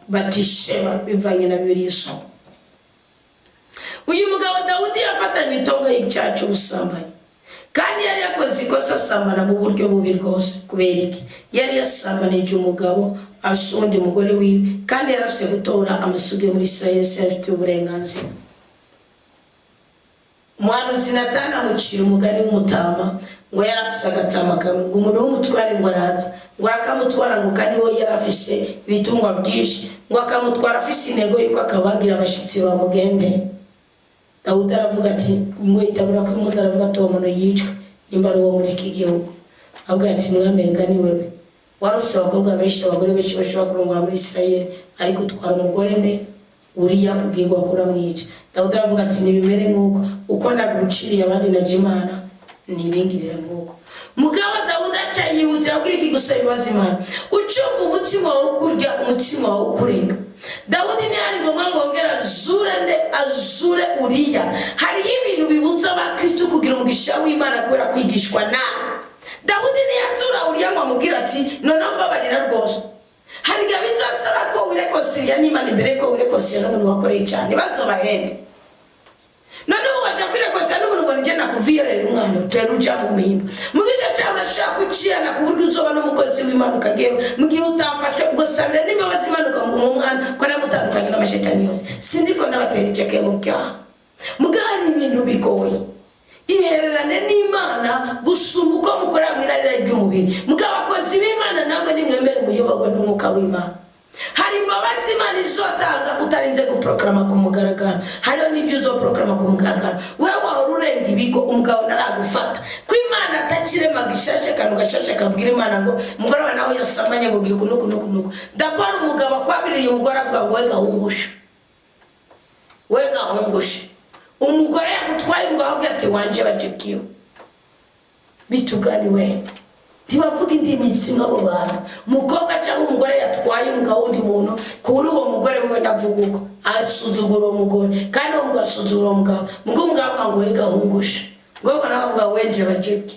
Batisheba, bivanye na Bibiliya isoma. Uyu mugabo Dawudi yafatanywe itongo y'icyaha cy'ubusambanyi, kandi yari yakoze ikosa, asambana mu buryo bubi rwose. Kubera iki? Yari yasambanije umugabo afise uwundi mugore wiwe, kandi yari afise gutora amasugi yo muri Israeli, se afite uburenganzira. Umuhanuzi Natani amucira umugani w'umutama, ngo yari afise agatama kamwe, ngo umuntu w'umutware ngo araza, ngo arakamutwara, ngo kandi we yari afise ibitungwa byinshi, ngo akamutwara afise intego y'uko akabagira abashitsi bamugendeye. Dawudi aravuga ati, ngo itabura ko imuzi, aravuga ati uwo muntu yicwe nimba ari uwo muri iki gihugu. Avuga ati, mwamerega ni wewe wari ufise abakobwa benshi, abagore benshi bashobora kurongora muri Isirayeli, ariko utwara umugore nde uriya ubwirwa kuramwica. Dawudi aravuga ati ntibimere nk'uko uko naguciriye abandi na Imana ntibingirire nk'uko. Mugabo Dawudi aca yihutira kubwira iki? Gusaba ibibazo Imana. Ucumva umutima wawe ukurya, umutima wawe ukurega. Dawudi ntiyari ngombwa ngo yongere azure nde? Azure Uriya. Hariho ibintu bibuza abakristu kugira umugisha w'Imana kubera kwigishwa nawe. Dawudi ntiyazura Uriya ngo amubwire ati noneho mbabarira rwose. Hari igihe bizasaba ko wirekosiriya n'Imana imbere ko wirekosiriya n'umuntu wakoreye cyane. Bazobahende, noneho wajya kwirekosira n'umuntu ngo nijye nakuviyorera umwana utera uja mu mpimba. Mu gice cyawe urashaka kuciyana ku buryo uzoba n'umukozi w'Imana ukagenda mu gihe utafashwe, ugasabira n'imbabazi Imana ukamuha umwana, ko namutandukanye n'amashetani yose. Sindiko ndabatera iceke mu byaha, muga hari ibintu bigoye. Ihererane n'Imana gusumba uko mukorera mu irarira ry'umubiri. Muga abakozi b'Imana namwe nimwemere muyoborwe n'umwuka w'Imana. Hari imbabazi Imana izotanga utarinze guprokarama ku mugaragaro, hariho n'ibyo uzoprokarama ku mugaragaro. Wewe wahora urenga ibigo, umugabo ntaragufata ko Imana atakirema gishashe, akantu gashashe kabwira Imana ngo umugore wawe nawe yasamanye, ngo gira uku nuku nuku nuku. Ndabona umugabo akwabiriye umugore avuga ngo we gahungushe, we gahungushe. Umugore yagutwaye umugabo avuga ati wanje bajekiyo bitugani we. Ntibavuga indimi zimwe abo bantu. Umukobwa cyangwa umugore yatwaye umugabo w'undi muntu, kuri uwo mugore we ndavuga uko asuzugura uwo mugore, kandi uwo mugabo asuzugura uwo mugabo. Mugo umugabo avuga ngo we gahungushe, ngo nawe avuga wenje bajebwe.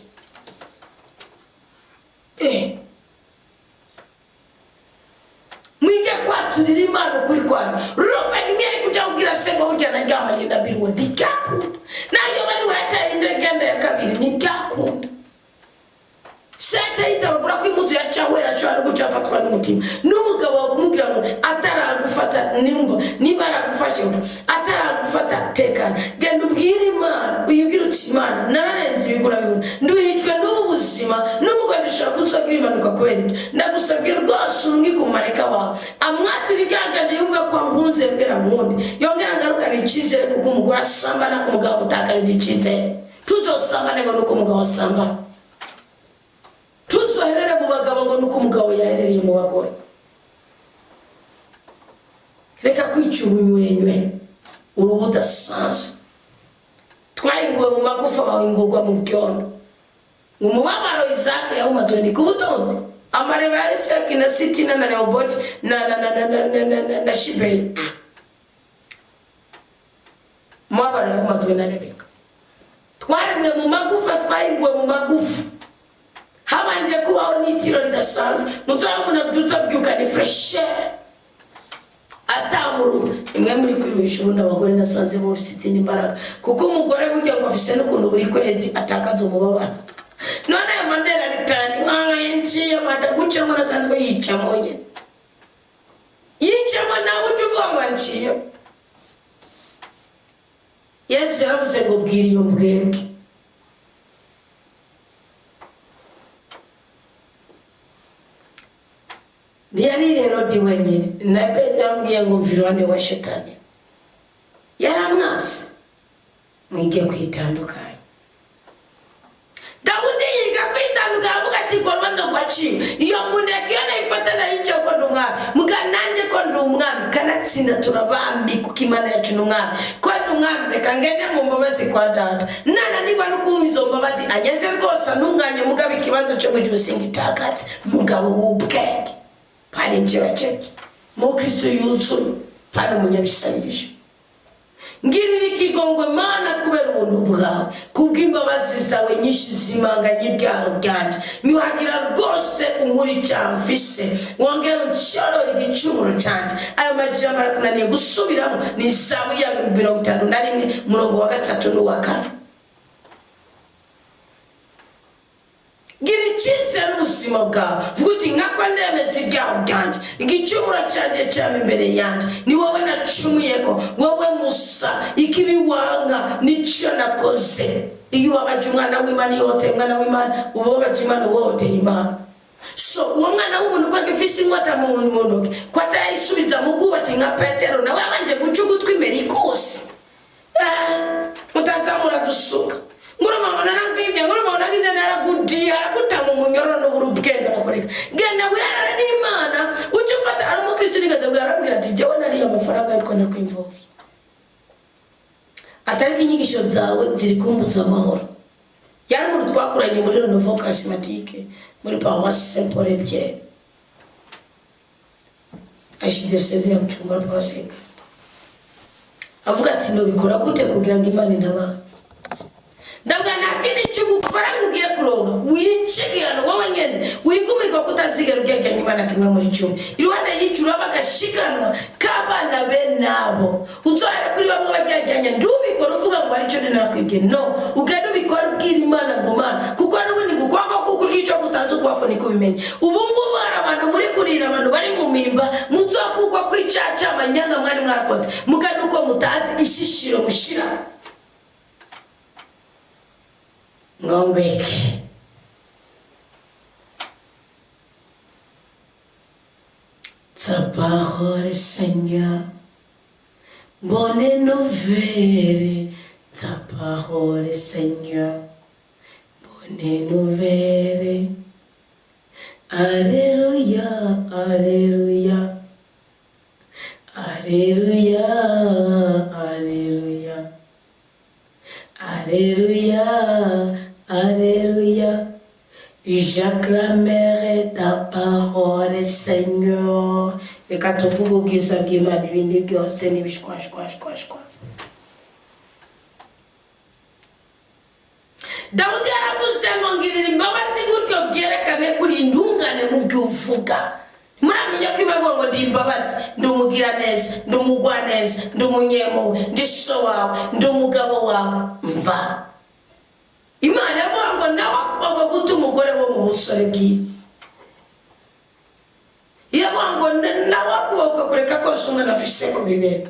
Mwige kwaturira Imana ukuri kwayo. Robert ntiyari kujya kubwira se ngo burya naryamanye na Biruwe, ntibyakunda. Nayo bari wataye indagenda ya kabiri, ntibyakunda. Sacha yitabagura ko impuzu ya cawera ashobora no guca afatwa n'umutima n'umugabo wawe kumubwira ngo ataragufata, nimva niba aragufashe ataragufata, tekana, genda ubwire Imana, uyibwire uti Imana nararenze ibigura bibona, nduhijwe n'ubu buzima n'umugore dushobora kuzagira impanuka kubera ibyo, ndagusabye rwose urungike umumarayika wawe amwatura ibyaha byanjye, yumve ko ankunze, yongera nkunde, yongera ngarukane icyizere, kuko umugore asambana umugabo amutakariza icyizere. Tuzosambane ngo nuko umugabo asambana, tuzoherere mu bagabo ngo nuko umugabo yaherereye mu bagore. Reka kwica ubunywenywe, uruhu udasanzwe. Twahinguwe mu magufa, bahingurwa mu byondo. Umubabaro Isaka yawumazwe ni ku butunzi. Amareba ya Isaki na Sitina na Rehoboti na na na na na na na na na Shibeyi, umubabaro yawumazwe na Rebeka. Twaremwe mu magufa, twahinguwe mu magufa, habanje kubaho n'itiro ridasanzwe. Muzaba umuntu abyutse abyuka ni fraîcheur atamuru imwe muri kwiruhisha. Ubundi abagore nasanze bafite izindi mbaraga, kuko umugore burya ngo afise n'ukuntu buri kwezi atakaza umubabaro. None ayo mandela bitanu nk'aho yanciye amata gucamo, nasanzwe yicamo nyine, yicamo nawe ujya uvuga ngo yanciye. Yesu yaravuze ngo bwira iyo mbwebwe. Ntiyari Herodi wenyine, na Petero yamubwiye ngo mva iruhande wa Shetani, yaramwase. Mwige kwitandukanya. Dawudi yiga kwitandukanya, avuga ati ko rubanza rwaciwe iyo mbundeka, iyo nayifata nayice, ko ndi umwami, muga nanjye ko ndi umwami, kanatsinda turabami, kuko Imana yacu ni umwami, ko ndi umwami, reka ngende mu mbabazi kwa data, nananirwa no kumpa izo mbabazi anyeze rwose antunganye, mugabe ikibanza cyo mu gihe usinga mugabo w'ubwenge pari njebajebye mukristo yuzuye, pari umunyabisabisho. Ngirira ikigongwe Mana kubera ubuntu bwawe, kubw'imbabazi zawe nyinshi zimanganye ibyaha byanjye, nyuhagira rwose unkura icyaha mfise, wongere unshyorore igicumuro cyanjye. Ayo majambo arakunaniye gusubiramo? Ni Zaburi ya 51, umurongo wa 3 n'uwa 4. Gira icyizere ubuzima bwawe, vuga uti nkako ndemeza ibyaha byanjye, igicumuro cyanjye cyama imbere yanjye, ni wowe nacumuyeko, wowe musa, ikibi wanga nicyo nakoze. Iyo ubabaje umwana w'Imana, iyo woteye umwana w'Imana, uba ubabaje Imana, uba woteye Imana. So uwo mwana w'umuntu ko agifise inkota mu ntoki, ko atarayisubiza mu bwubatsi nka Petero, nawe yabanje guca ugutwi imbere ikose, mutazamura dusuka nguruma naragwibye, nguruma nagize, naragudiye, aragutanga umunyororo n'ubura ubwenge, arakureka. Genda wiharare n'Imana, uce ufata. Ari umukristo nigeze bwa arambwira ati jewe nariye amafaranga ariko nakwimvovye, atariko inyigisho zawe ziri kumbutsa amahoro. Yari umuntu twakuranye muri Renouveau Charismatique, muri Paroisse Saint Paul Pierre, archidiyoseze ya Bujumbura, paroisse. Avuga ati nobikora gute kugira ngo Imana intabare? Ndavuga nta kindi cy'ugufaranga ugiye kuronka, wice igihano wowe nyene, wigumirwa kutazigera ugereranya Imana kimwe muri 10. Iruhande y'ico uraba agashikanwa k'abana be nabo uzohera kuri bamwe bagereranya. Ndubikora uvuga ngo hari ico narakwibwiye, no ugenda ubikora ubwira Imana ngo Mana, kuko n'ubundi ngo ukuboko kuko urya ico gutanze ukubafu niko ubimenya. Ubu ngubu hari abantu muri kurira, abantu bari mu mpimba muzokugwa kw'icaca amanyanga mwari mwarakoze, muga nuko mutazi ishishiro mushirako. Ngombeke ta parole, Seigneur, bonne nouvelle, ta parole, Seigneur, bonne nouvelle. Alléluia, Alléluia, Alléluia, Alléluia, Alléluia, Alléluia. J'acclamerai ta parole, Seigneur. Reka tuvuge ubwiza bw'Imana, ibindi byose n'ibishwashwashwashwa. Dawudi yaravuze ngo ngirira imbabazi gutyo byerekane kuri intungane mu byo uvuga. Muramenya ko Imana ivuga ngo ndi imbabazi, ndi umugiraneza, ndi umugwaneza, ndi umunyempuhwe, ndi so wawe, ndi umugabo wawe. Mva Imana yavuga ngo nawe agomba guta umugore wo mu busore bwiwe. Yavuga ngo nawe akuboka kureka kose umwana afise ku bibero,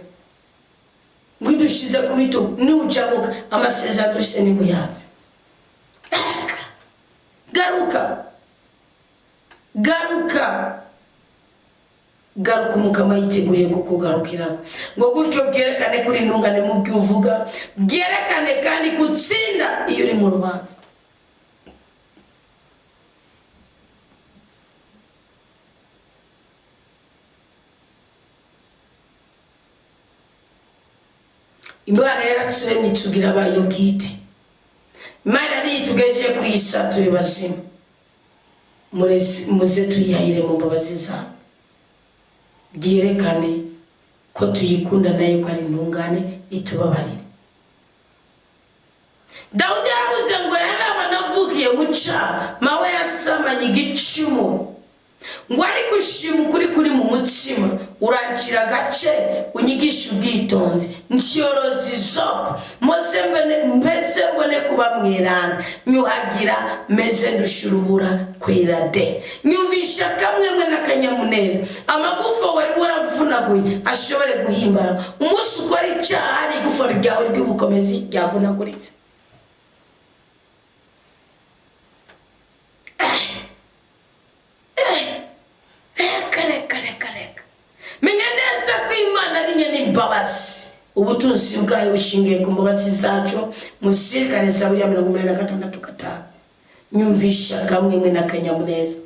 ngo idushize ku bitugu nujabuka amasezerano dufise nimuyanze. Reka garuka, garuka, garuka, Umukama yiteguye kukugarukira, ngo gutyo byerekane kuri intungane mu byo uvuga, byerekane kandi gutsinda iyo uri mu rubanza. Imana yaraturemye itugira abayo bwite. Imana niyo itugejeje ku isa turi bazima. Muze tuyihahire mu mbabazi zawe, byerekane ko tuyikunda nayo ko ari intungane, itubabarire. Dawudi yaravuze ngo yaraba navukiye mu cyaha, mawe yasamanye igicumuro, ngo ariko ushima ukuri kuri mu mutima, urancira agace, unyigishe ubwitonzi, nsyoroza izopo mose mbese mbone kuba mweranda, nyuhagira meze ndusha urubura kwera de, nyumvisha akamwemwe n'akanyamuneza, amagufa wari waravunaguye ashobore guhimbara. Umunsi ukora icyaha hari igufa ryawe ry'ubukomezi ryavunaguritse. Reka, reka, reka, reka, menya neza ko Imana ari nyene imbabazi, ubutunzi bwayo bushingiye ku mbabazi zacu. Muzirikane Zaburi ya 86:5: nyumvisha kamwemwe n'akanyamuneza,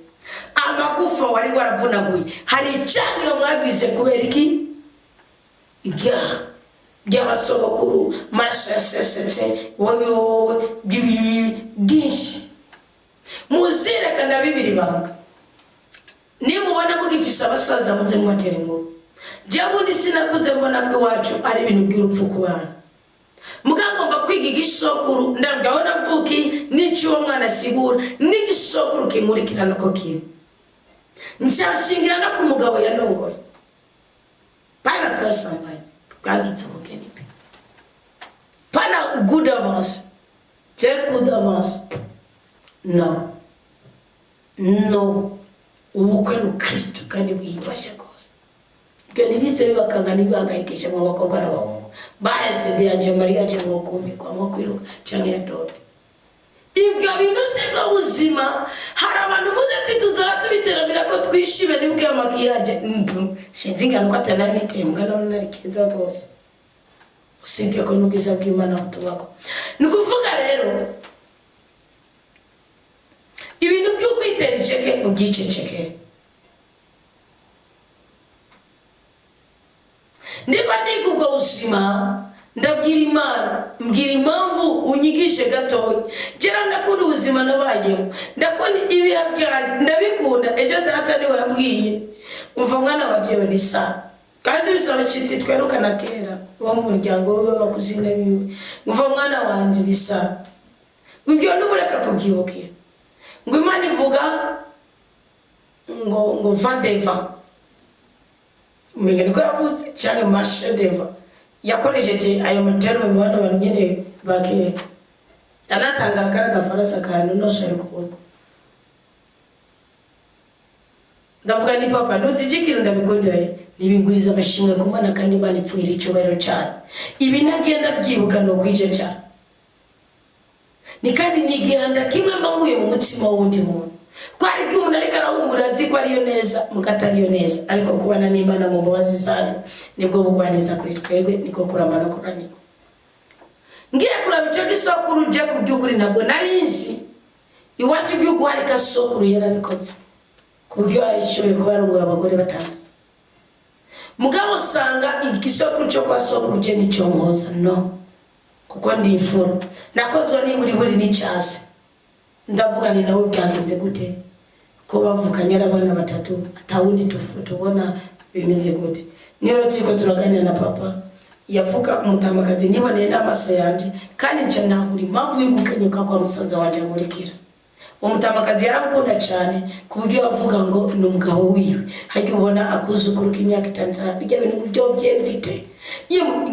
amagufa wari waravunaguye. Hari icangiro mwagize kubera iki? Ibyaha by'abasogokuru, maraso yasesetse, wowe wowe byinshi. Muzirekana bibiri banga, nimubona mugifise abasaza muze mubatera inkuru. Jewe sinakuze mbona ko iwacu ari ibintu by'urupfu ku bana, mugangomba kwiga igisokuru, ndabwo aho navukiye n'icyo uwo mwana asigura n'igisokuru kinkurikirana uko kiri. Nshashingira no ku mugabo yanongoye, pana twasambaye, twagize ubugeni pe, pana good avance, je good avance, no no, ubukwe ni Kristo kandi bwiyubashye rwose. Ibyo ntibize bibakanga, ntibihangayikishe mu bakobwa n'abahungu bahese yanje mariage ngo kumikwa nko kwiruka canke ya dot. Ibyo bintu si bwo buzima. Hari abantu muze ati tuzora tubiteramira ko twishime nibwo ya maquillage. Sinzi ingano ko atari niteye, mbwa nabona nari keza rwose, usibye ko n'ubwiza bw'Imana butubako. Ni ukuvuga rero ibintu byo kwitera iceke mubyicecekere. Ndiko niga ubwo buzima, ndabwira Imana, mbwira impamvu unyigishe gatoya. Gera ndakunda ubuzima nabayemo, ndakunda ibihe byanjye, ndabikunda. Ejo data niwe yambwiye, umva mwana wa jewe ni sa kandi bisaba abashyitsi twerukana kera bo mu muryango we b'abakuzine biwe, umva mwana wanje ni sa, ibyo n'ubureka kubyibukira, ngo Imana ivuga ngo va deva, umenya niko yavuze cyane, marche deva, yakoresheje ayo materme mu bana bantu nyene bakera, anatanga akara gafaransa kantu noshoye kubona. Ndavuga ni papa, ntuzigikira, ndabikundira, nibinguriza amashimwe ku Mana kandi Imana ipfuhira icyubahiro cyane. Ibi ntagenda byibuka ni ukwice cyane, ni kandi ni igihanda kimwe mba nkuye mu mutima w'undi muntu, ko hari ibyo umuntu ariko arahumura azi ko ariyo neza, muga atariyo neza. Ariko kubana n'Imana mu mbabazi zayo nibwo bugwaneza kuri twebwe, niko kurama no kuranirwa. Ngiye kuraba icyo gisokuru ujya ku by'ukuri, ntabwo nari nzi iwacu iby'uguharika. Sokuru yarabikoze ku buryo yashoboye kuba yarongoye abagore batandatu, mugabo usanga igisokuru cyo kwa sokuru cye nicyo nkoza, no kuko ndi imfura nakozwe niburi buri n'icyasi. Ndavuga ni nawe byagenze gute ko bavukanye ari abana batatu, atawundi tubona, bimeze gute? Niyo turiko turaganira na papa, yavuga umutamakazi niboneye n'amaso yanje, kandi nca nahura impamvu yo gukenyuka kwa musaza wanje nkurikira. Umutamakazi yaramukunda cyane ku buryo yavuga ngo ni umugabo wiwe. Hajya ubona akuzukuru k'imyaka 5, bijya bintu byo byemfite.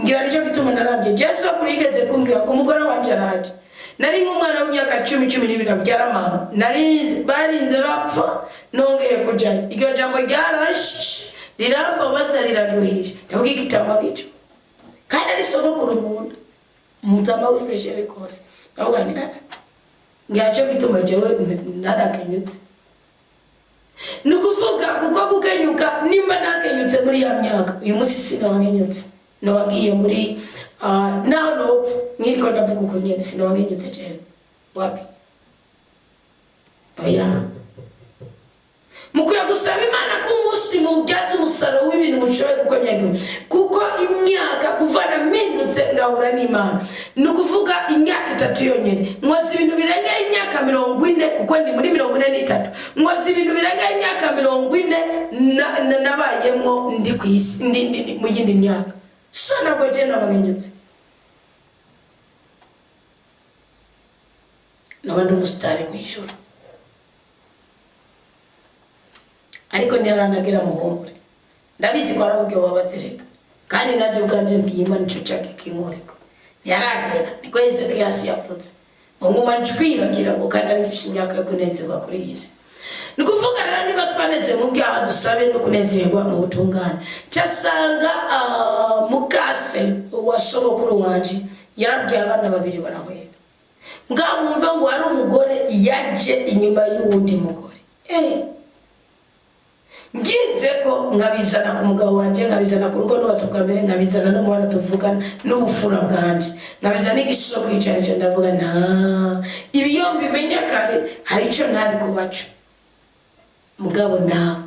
Ngira nicyo gituma narambye. Jesu kuri yigeze kumbwira ngo umugore wanje araje, nari nk'umwana w'imyaka 10, 12, abyara mama. Nari barinze bapfa nongeye kujayo. Iryo jambo ryaranshishe, rirambabaza, riraruhisha. Ndavuga igitama nk'icyo kandi ari sogokuru munda, umutama w'ifreshere rwose. Ndavuga nti "Ah, ngacyo gituma jewe narakenyutse." Ni ukuvuga kuko gukenyuka, nimba nakenyutse muri ya myaka, uyu munsi sinawankenyutse, nawagiye muri naho nopfa nkiriko ndavuga uko nyene, sinawankenyutse jewe, wapi, oya. Mukwiye gusaba Imana ko umunsi mubyaza umusaruro w'ibintu mushoboye gukonyagira, kuko imyaka kuva mpindutse ngahura n'Imana, ni ukuvuga imyaka 3 yonyine, nkoze ibintu birenga imyaka 40, kuko ndi muri 43. Nkoze ibintu birenga imyaka 40 nabayemwo ndi ku isi, ndi mu yindi myaka. So ntabwo je nabankenyutse, naba ndi umusitari mu ijuru, ariko ntiyaranagera muhumure. Ndabizi ko ari uburyo babazereka, kandi nabyo ubwanje mbwiye Imana ico caka ikinkuriko ntiyaragera. Niko Ezekiyasi yavuze ngo nguma njwiragira ngo kandi ari mfise imyaka yo kunezerwa kuri iyi si. Ni ukuvuga rero niba twaneze mu byaha, dusabe no kunezerwa mu butungane. Casanga mukase wa sogokuru wanje yarabwiye abana babiri barahwera. Bwamwumva ngo hari umugore yaje inyuma y'uwundi mugore. Nginze ko nkabizana ku mugabo wanje, nkabizana ku rugo nubatse ubwa mbere, nkabizana no mu bana tuvugana, n'ubufura bwanje, nkabizana n'igishoro kwicarije. Ndavuga nta ibi iyo mbimenya kare, hari ico ntari kubaco. Mugabo nawe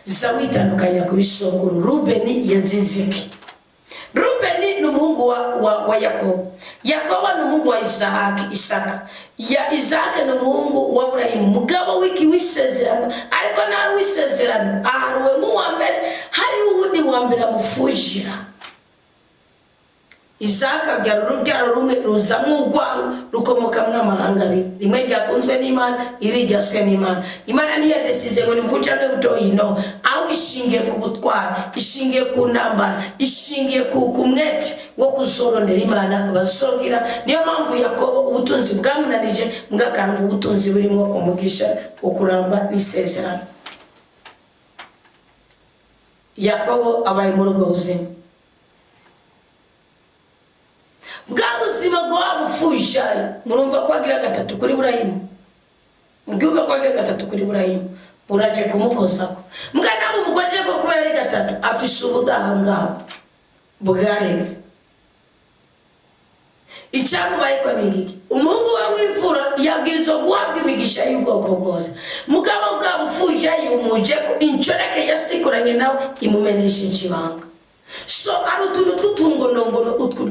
za witandukanya ku bisokuru. Rubeni yazize iki? Rubeni ni umuhungu wa Yakobo. Yakobo ni umuhungu wa Isahaki, Isaka. Ya Isahaki ni umuhungu wa Burahimu, mugabo w'iki w'isezerano, ariko ntari uw'isezerano, aharuwe nk'uwa mbere. Hari uwundi wa mbere amufujira. Isaka abyara urubyaro rumwe ruzamwo urwango, rukomokamwo amahanga abiri, rimwe ryakunzwe n'Imana, irindi ryaswe n'Imana. Imana ntiyadesize ngo ni canke butoyi, no aho ishingiye ku butwari, ishingiye ku ntambara, ishingiye ku mwete wo kuzoronera Imana bazogira. Niyo mpamvu Yakobo ubutunzi bwamunanije, bwakaranga ubutunzi burimo umugisha wo kuramba n'isezerano. Yakobo abaye muri ubwo buzima, bwa buzima bwabufushaye. Murumva ko agira gatatu kuri Burahimu, mbyumva ko agira gatatu kuri Burahimu, buraje kumukozako. Mbwa nabo umukoje ko kubera ari gatatu, afise ubudahangarwa bwa Levi. Icyamubayeko ni igiki? Umuhungu we w'imfura yabwirizwa guhabwa imigisha y'ubwoko bwose, mugabo bwa bufushayi bumujeko, incoreke yasikuranye nawe imumenesha ibanga. So ari utuntu tw'utungonongono utwo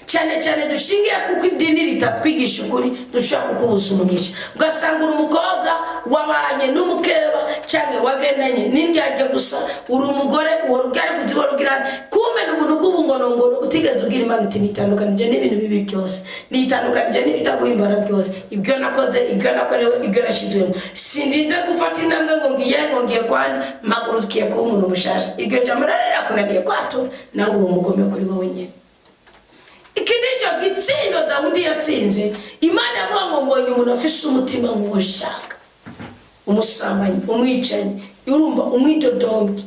cyane cyane dushingiye kuko idini ritatwigisha ukuri, dushobora kukubuza umugisha. Ugasanga uri umukobwa wabanye n'umukeba cyangwa wagendanye n'indyarya gusa, uri umugore uwo rubyari kuziba rugira kumena ubuntu bw'ubungonongono, utigeze ubwira Imana uti nitandukanije n'ibintu bibi byose, nitandukanije n'ibitaguhimbara byose, ibyo nakoze, ibyo nakorewe, ibyo nashyizwemo, sindinze gufata intambwe ngo ngiye, ngo ngiye kwandi mpagurukiye kuba umuntu mushasha. Iryo jambo rero rirakunaniye kwatura, nawe uri umugome kuri wowe nyine. Iki nicyo gitsindo Dawudi yatsinze. Imana yavuga ngo mbonye umuntu afise umutima nk'uwo nshaka, umusambanyi, umwicanyi, urumva, umwidodombyi.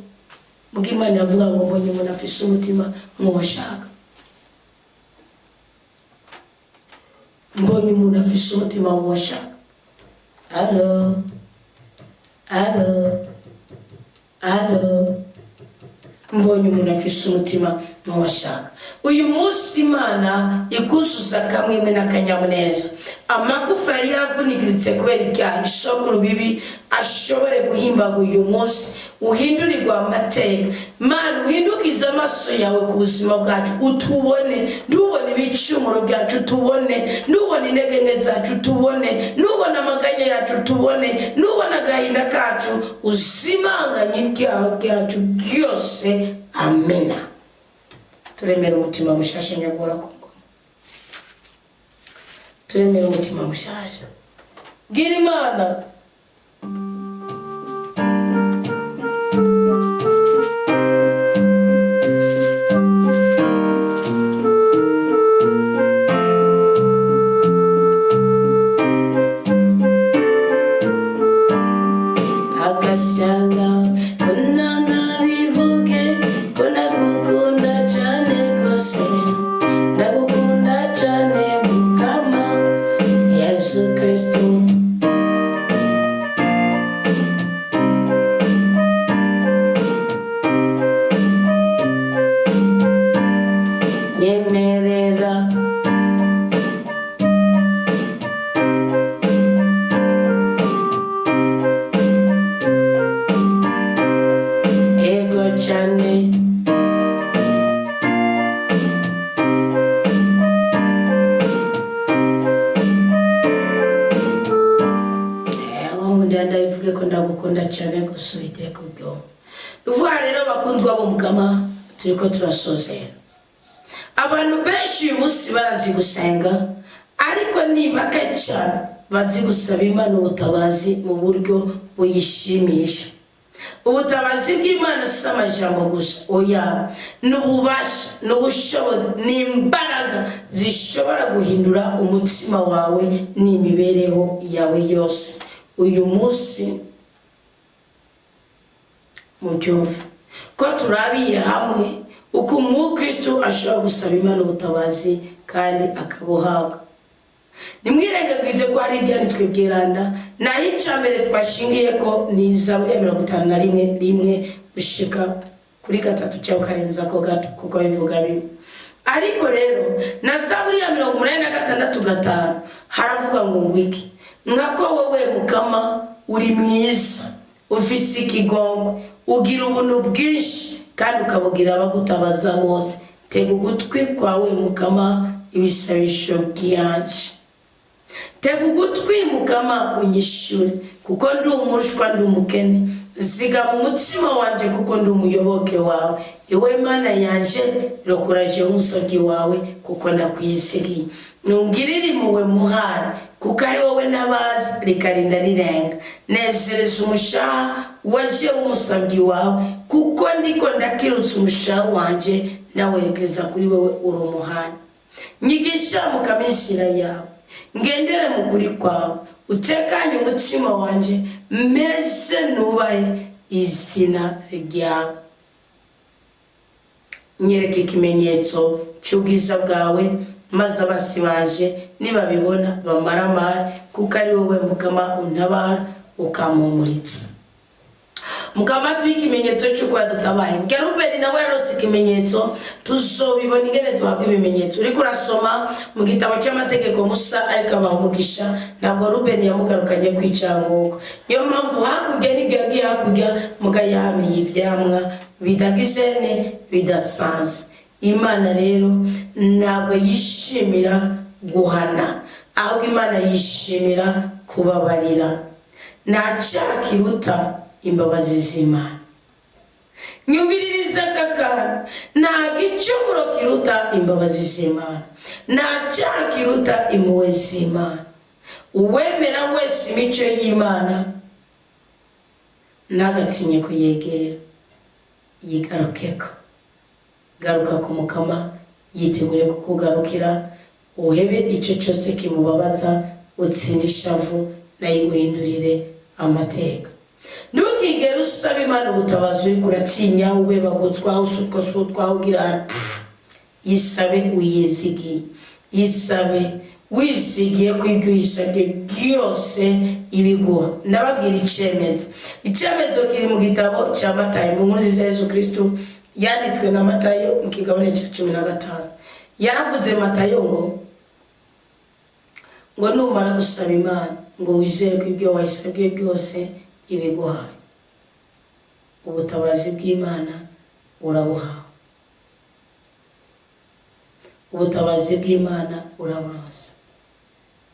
Mbwo Imana yavuga ngo mbonye umuntu afise umutima nk'uwo nshaka, mbonye umuntu afise umutima nk'uwo nshaka. Alo, alo, alo, mbonye umuntu afise umutima nk'uwo nshaka. Uyu munsi Imana ikuzuza akamwemwe n'akanyamuneza, amagufa yari yaravunigiritse kubera ibyaha, ibishogoro bibi, ashobore guhimbaga. Uyu munsi uhindurirwa amateka. Mana, uhindukize amaso yawe ku buzima bwacu, utubone, ntubone ibicumuro byacu, tubone, ntubone intege nke zacu, tubone, ntubone. utubone, nubona agahinda kacu uzimanganye ibyaha byacu byose. Amena. Turemera umutima mushasha, nyagora ku ngoma, turemera umutima mushasha. Bwira Imana. Agashyana kunana bivuge ko ndagukunda cyane rwose, ndagukunda cyane Mukama Yesu Kristo. Nyemerera ego cyane. Nkunda ndabivuge ko ndagukunda cyane gusa, Uwiteka ubwo uvuga. Rero bakundwa b'Umukama, turiko turasozera. Abantu benshi uyu munsi barazi gusenga, ariko ni bake cyane bazi gusaba Imana ubutabazi mu buryo buyishimisha. Ubutabazi bw'Imana si amajambo gusa, oya, ni ububasha, ni ubushobozi, ni imbaraga zishobora guhindura umutima wawe n'imibereho yawe yose. Uyu munsi mubyumve ko turabiye hamwe uko umukristo ashobora gusaba Imana ubutabazi kandi akabuhabwa. Nimwirengagize ko hari ibyanditswe byeranda, naho icya mbere twashingiye ko ni Zaburi ya 51 1 gushika kuri 3 cyangwa ukarenza ko gato, kuko bivuga bimwe. Ariko rero na Zaburi ya 86 5 haravuga ngo ngwiki: "Nkako wowe Mukama uri mwiza, ufise ikigongwe, ugira ubuntu bwinshi kandi ukabugira abagutabaza bose, tega ugutwi kwawe Mukama ibisabisho byanje. Tega ugutwi Mukama unyishure, kuko ndi umushwa, ndi umukene. Zigama umutima wanje, kuko ndi umuyoboke wawe. Iwe Mana yanje, rokora umusabyi wawe, kuko ndakwisigiye. Nungirire impuhwe muhari, kuko ari wowe n'abazi rikarinda rirenga. Nezereza umushaha waje w'umusabyi wawe, kuko ndiko ndakirutse umushaha wanje ndawerekeza kuri wowe. Uri umuhari. Nyigisha Mukama inzira yawe, ngendere mu kuri kwawe. Utekanye umutima wanje, meze nubahe izina ryawe. Nyereka ikimenyetso cy'ubwiza bwawe, maze abasi banje nibabibona bamaramare, kuko ari wowe Mukama untabara ukampumuritsa." Mukama duha ikimenyetso cy'uko yadutabaye. Gerubeni nawe yarose ikimenyetso, tuzobibona ingene duhabwa ibimenyetso. Uriko urasoma mu gitabo cy'amategeko, Musa ariko abaha umugisha, ntabwo Rubeni yamugarukanye kwicanguko. Niyo mpamvu hakurya n'ibyo yagiye hakurya mugayahamiye ivyamwa bidagijene bidasanzwe. Imana rero ntabwo yishimira guhana, ahubwo Imana yishimira kubabarira. Nta cyaha kiruta imbabazi z'Imana. Nyumviririza aka kantu: nta gicumuro kiruta imbabazi z'Imana, nta cyaha kiruta impuhwe z'Imana. Uwemera wese imico y'Imana ntagatinye kuyegera, yigarukeko. Garuka ku Mukama, yitegure kukugarukira. Uhebe icyo cyose kimubabaza, utsinde ishavu, nayiguhindurire amateka. Ntukigere usaba Imana ubutabazi uriko uratinya, ubebagutswa, usutwa sutwa, ugira. Yisabe uyizigiye, yisabe wizigiye ko ibyo uyisabye byose ibiguha. Ndababwira icyemezo. Icyemezo kiri mu gitabo cya Matayo, mu nkuru nziza ya Yesu Kristo yanditswe na Matayo, mu kigabane cya 15. Yaravuze Matayo ngo numara gusaba Imana, ngo wizere ko ibyo wayisabye byose ibiguhaye, ubutabazi bw'Imana urabuhawe, ubutabazi bw'Imana uraburonse,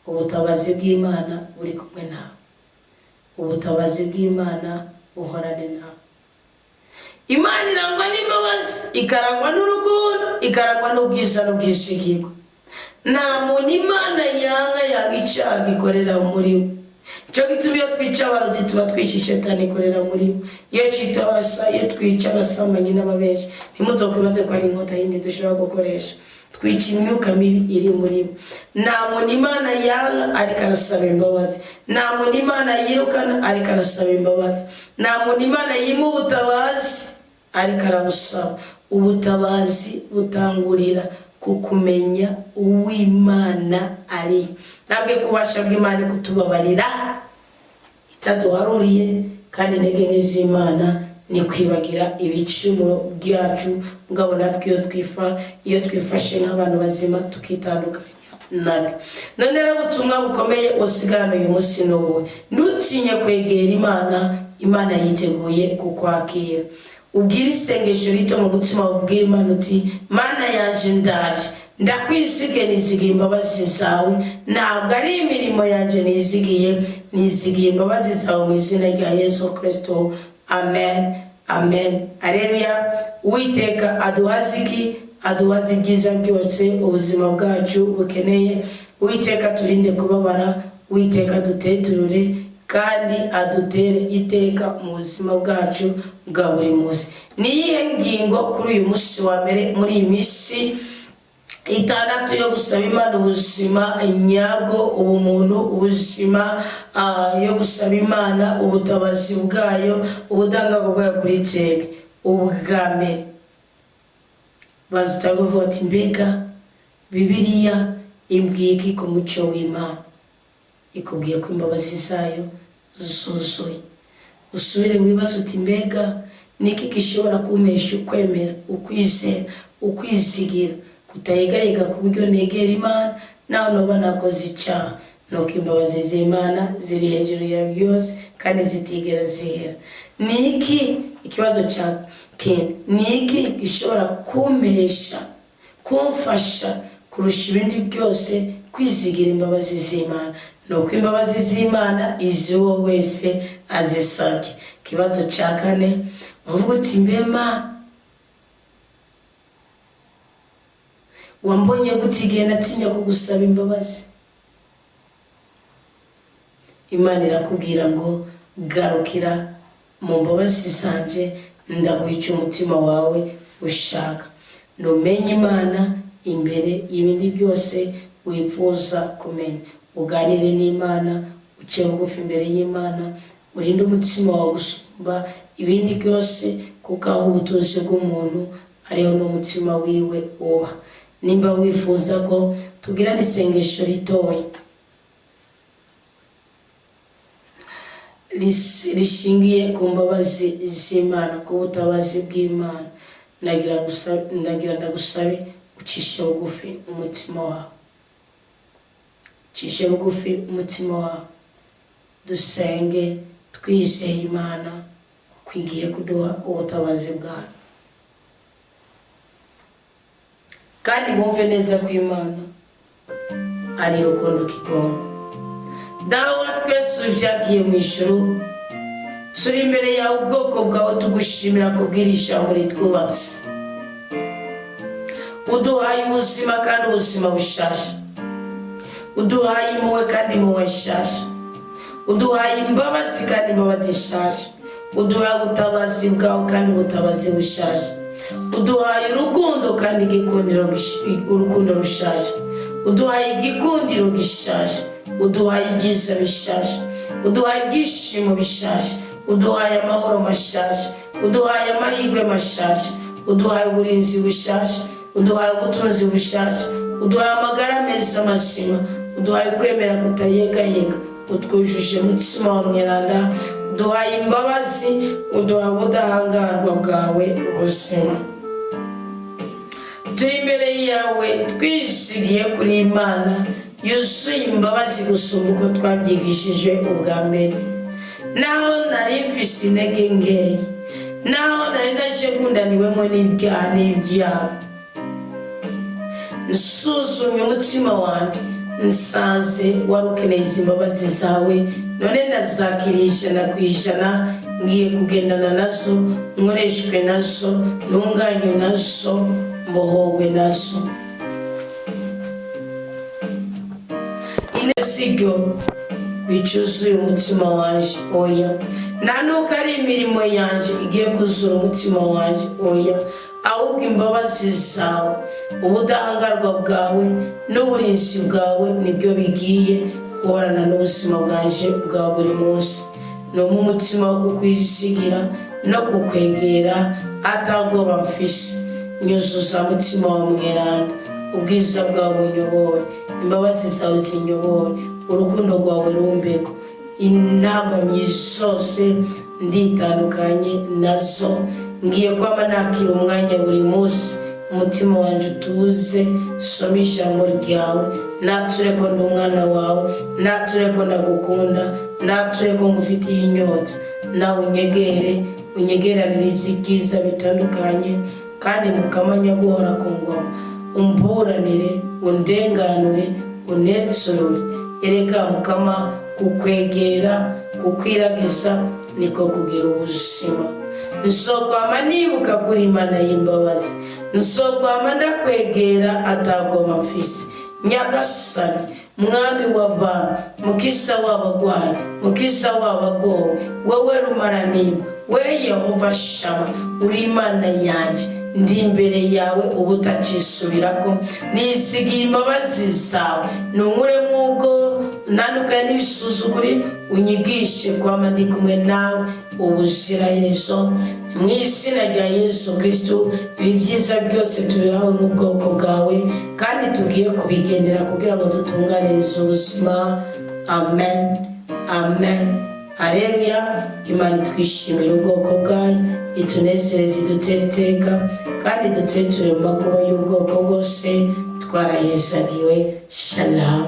ubutabazi bw'Imana buri kumwe nawe. Ubutabazi bw'Imana buhorane nawe. Imana irangwa n'imbabazi, ikarangwa n'urukundo, ikarangwa n'ubwiza n'ubwishigirwa. Nta muntu Imana yanga, yanga icyaha gikorera muri we. Icyo gituma iyo twica abarozi tuba twishe Shetani ikorera muri we. Iyo cita abasa, iyo twica abasambanyi n'ababenshi, ntimuzokwibaze ko ari inkota yindi dushobora gukoresha. Twica imyuka mibi iri muri bo. Nta muntu Imana yanga ariko arasaba imbabazi. Nta muntu Imana yirukana ariko arasaba imbabazi. Nta muntu Imana yima ubutabazi ariko arabusaba. Ubutabazi butangurira ku kumenya uw'Imana ari. Ntabwo kubasha bw'Imana kutubabarira itaduharuriye, kandi intege nke z'Imana ni kwibagira ibicumuro byacu. Mugabo natwe iyo twifashe nk'abantu bazima tukitandukanya nabyo. None rero ubutumwa bukomeye usigana uyu munsi ni ubuhe? Ntutinye kwegera Imana. Imana yiteguye kukwakira. Ubwire isengesho rito mu mutima wawe, ubwire Imana uti: "Mana yaje, ndaje, ndakwizige, nizigiye imbabazi zawe. Ntabwo ari imirimo yanjye nizigiye, nizigiye imbabazi zawe, mu izina rya Yesu Kirisito. Amen, amen, aleluya." Uwiteka aduhaze iki? Aduhaze ibyiza byose ubuzima bwacu bukeneye. Uwiteka turinde kubabara. Uwiteka duteturure kandi adutere iteka mu buzima bwacu bwa buri munsi. Ni iyihe ngingo kuri uyu munsi wa mbere muri iyi minsi 6 yo gusaba Imana ubuzima nyabwo, ubumuntu, ubuzima, yo gusaba Imana ubutabazi bwayo, ubudahangarwa bwayo kuri twebwe? Ubwa mbere, baza kuvuga ati: "Mbega Bibiliya imbwiye iki ku mucyo w'Imana?" Ikubwiye ko imbabazi zayo zuzuye. Usubire wibaze uti: "Mbega niki gishobora kumpesha ukwemera, ukwizera, ukwizigira kutayegayega ku buryo negera Imana naho noba nakoze icyaha?" Nuko imbabazi z'Imana ziri hejuru ya byose kandi zitigera zihera. Ni iki? Ikibazo cya kindi: ni iki gishobora kumpesha, kumfasha kurusha ibindi byose kwizigira imbabazi z'Imana? Ni uko imbabazi z'Imana izi uwo wese azisabye. Ikibazo cya kane, uvuga uti: "Mbema wambonye gute igihe natinya kugusaba imbabazi?" Imana irakubwira ngo: "Garukira mu mbabazi zanje, ndaguha umutima wawe ushaka." Numenye Imana imbere y'ibindi byose wifuza kumenya. Uganire n'Imana, uce bugufi imbere y'Imana, urinde umutima wawe gusumba ibindi byose, kuko aho ubutunzi bw'umuntu ariho n'umutima wiwe uba. Nimba wifuza ko tugirana isengesho ritoya rishingiye ku mbabazi z'Imana, ku butabazi bw'Imana, ndagira ndagusabe ucishe bugufi umutima wawe, ucishe bugufi umutima wawe, dusenge twizeye Imana ko igiye kuduha ubutabazi bwayo. Kandi wumve neza ko Imana ari urukundo kigongo. Dawe wa twese uvyagiye mu ijuru, turi imbere yawe, ubwoko bwawe, tugushimira kubwira ijambo ritwubatse. Uduhaye ubuzima kandi ubuzima bushasha, uduhaye impuhwe kandi impuhwe nshasha, uduhaye imbabazi kandi imbabazi nshasha, uduhaye ubutabazi bwawe kandi ubutabazi bushasha, uduhaye urukundo kandi igikundiro, urukundo rushasha, uduhaye igikundiro gishasha, uduhaye ibyiza bishasha, uduhaye ibyishimo bishasha, uduhaye amahoro mashasha, uduhaye amahirwe mashasha, uduhaye uburinzi bushasha, uduhaye ubutunzi bushasha, uduhaye amagara meza mazima, uduhaye ukwemera kutayegayega, utwujuje mutima wa mweranda, uduhaye imbabazi, uduhaye ubudahangarwa bwawe ubuzima. Turi imbere yawe twizigiye kuri Imana yuzuye imbabazi gusumba uko twabyigishije ubwa mbere. Naho nari mfise intege nkeya, naho nari naje ngundaniwemo n'ibyaha n'ibyago, nsuzumye umutima wanjye nsanze wari ukeneye izi mbabazi zawe. None ndazakiriye 100%. Ngiye kugendana nazo, nkoreshwe nazo, ntunganywe nazo, mbohogwe nazo. Sibyo bicuzuye umutima wanje, oya. Nta nuko ari imirimo yanje igiye kuzura umutima wanje, oya, ahubwo imbabazi zawe, ubudahangarwa bwawe n'uburinzi bwawe nibyo bigiye guhorana n'ubuzima bwanje bwa buri munsi. Numpa umutima wo kukwizigira no kukwegera atabwoba mfise. Nyuzuza mutima wa mweranda, ubwiza bwawe bunyobore, imbabazi zawe zinyobore, urukundo rwawe rumbeko. Intambamyi zose nditandukanye nazo. Ngiye kwama nakira umwanya buri munsi, umutima wanje utuze, soma ijambo ryawe, nature ko ndi umwana wawe, nature ko ndagukunda, nature ko ngufitiye inyota. Nawe unyegere, unyegeranirize ibyiza bitandukanye. Kandi mukamanya guhora ku ngoma, umburanire, undenganure, unetsurure. Erega Mukama, kukwegera, kukwiragiza niko kugira ubuzima. Nzokwama nibuka kuri Imana y'imbabazi, nzokwama ndakwegera atagoma mfise. Nyagasani, Mwami w'abami, Mukiza w'abagwayi, Mukiza w'abagowe, wowe rumaranimba, we Yehova Shama, uri Imana yanjye. Ndi imbere yawe ubu utacisubirako. Nisigiye imbabazi zawe, ntunkuremo ubwo ntandukanye n'ibisuzuguri, unyigishe kwama ndi kumwe nawe ubuziraherezo. Mu izina rya Yesu Kristu, ibi byiza byose tubihawe n'ubwoko bwawe, kandi tugiye kubigendera kugira ngo dutunganirize ubuzima. Amen, amen, aleluya. Imana itwishimira ubwoko bwayo, itunezereze, idutere iteka, kandi duteture mu makuba y'ubwoko bwose. Twarahezagiwe. Shalom.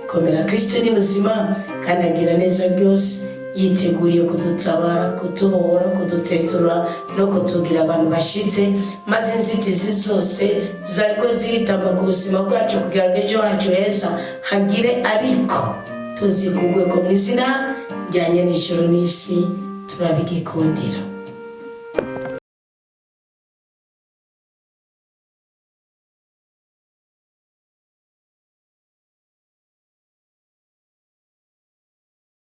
Komera, Kristo ni muzima kandi agira neza byose. Yiteguriye kudutabara, kutubohora, kudutetura no kutugira abantu bashitse, maze inzitizi zose zariko zitamba ku buzima bwacu kugira ngo ejo hacu heza hagire, ariko tuzikugwe ko mu izina rya Nyenijuru n'isi turabigikundira.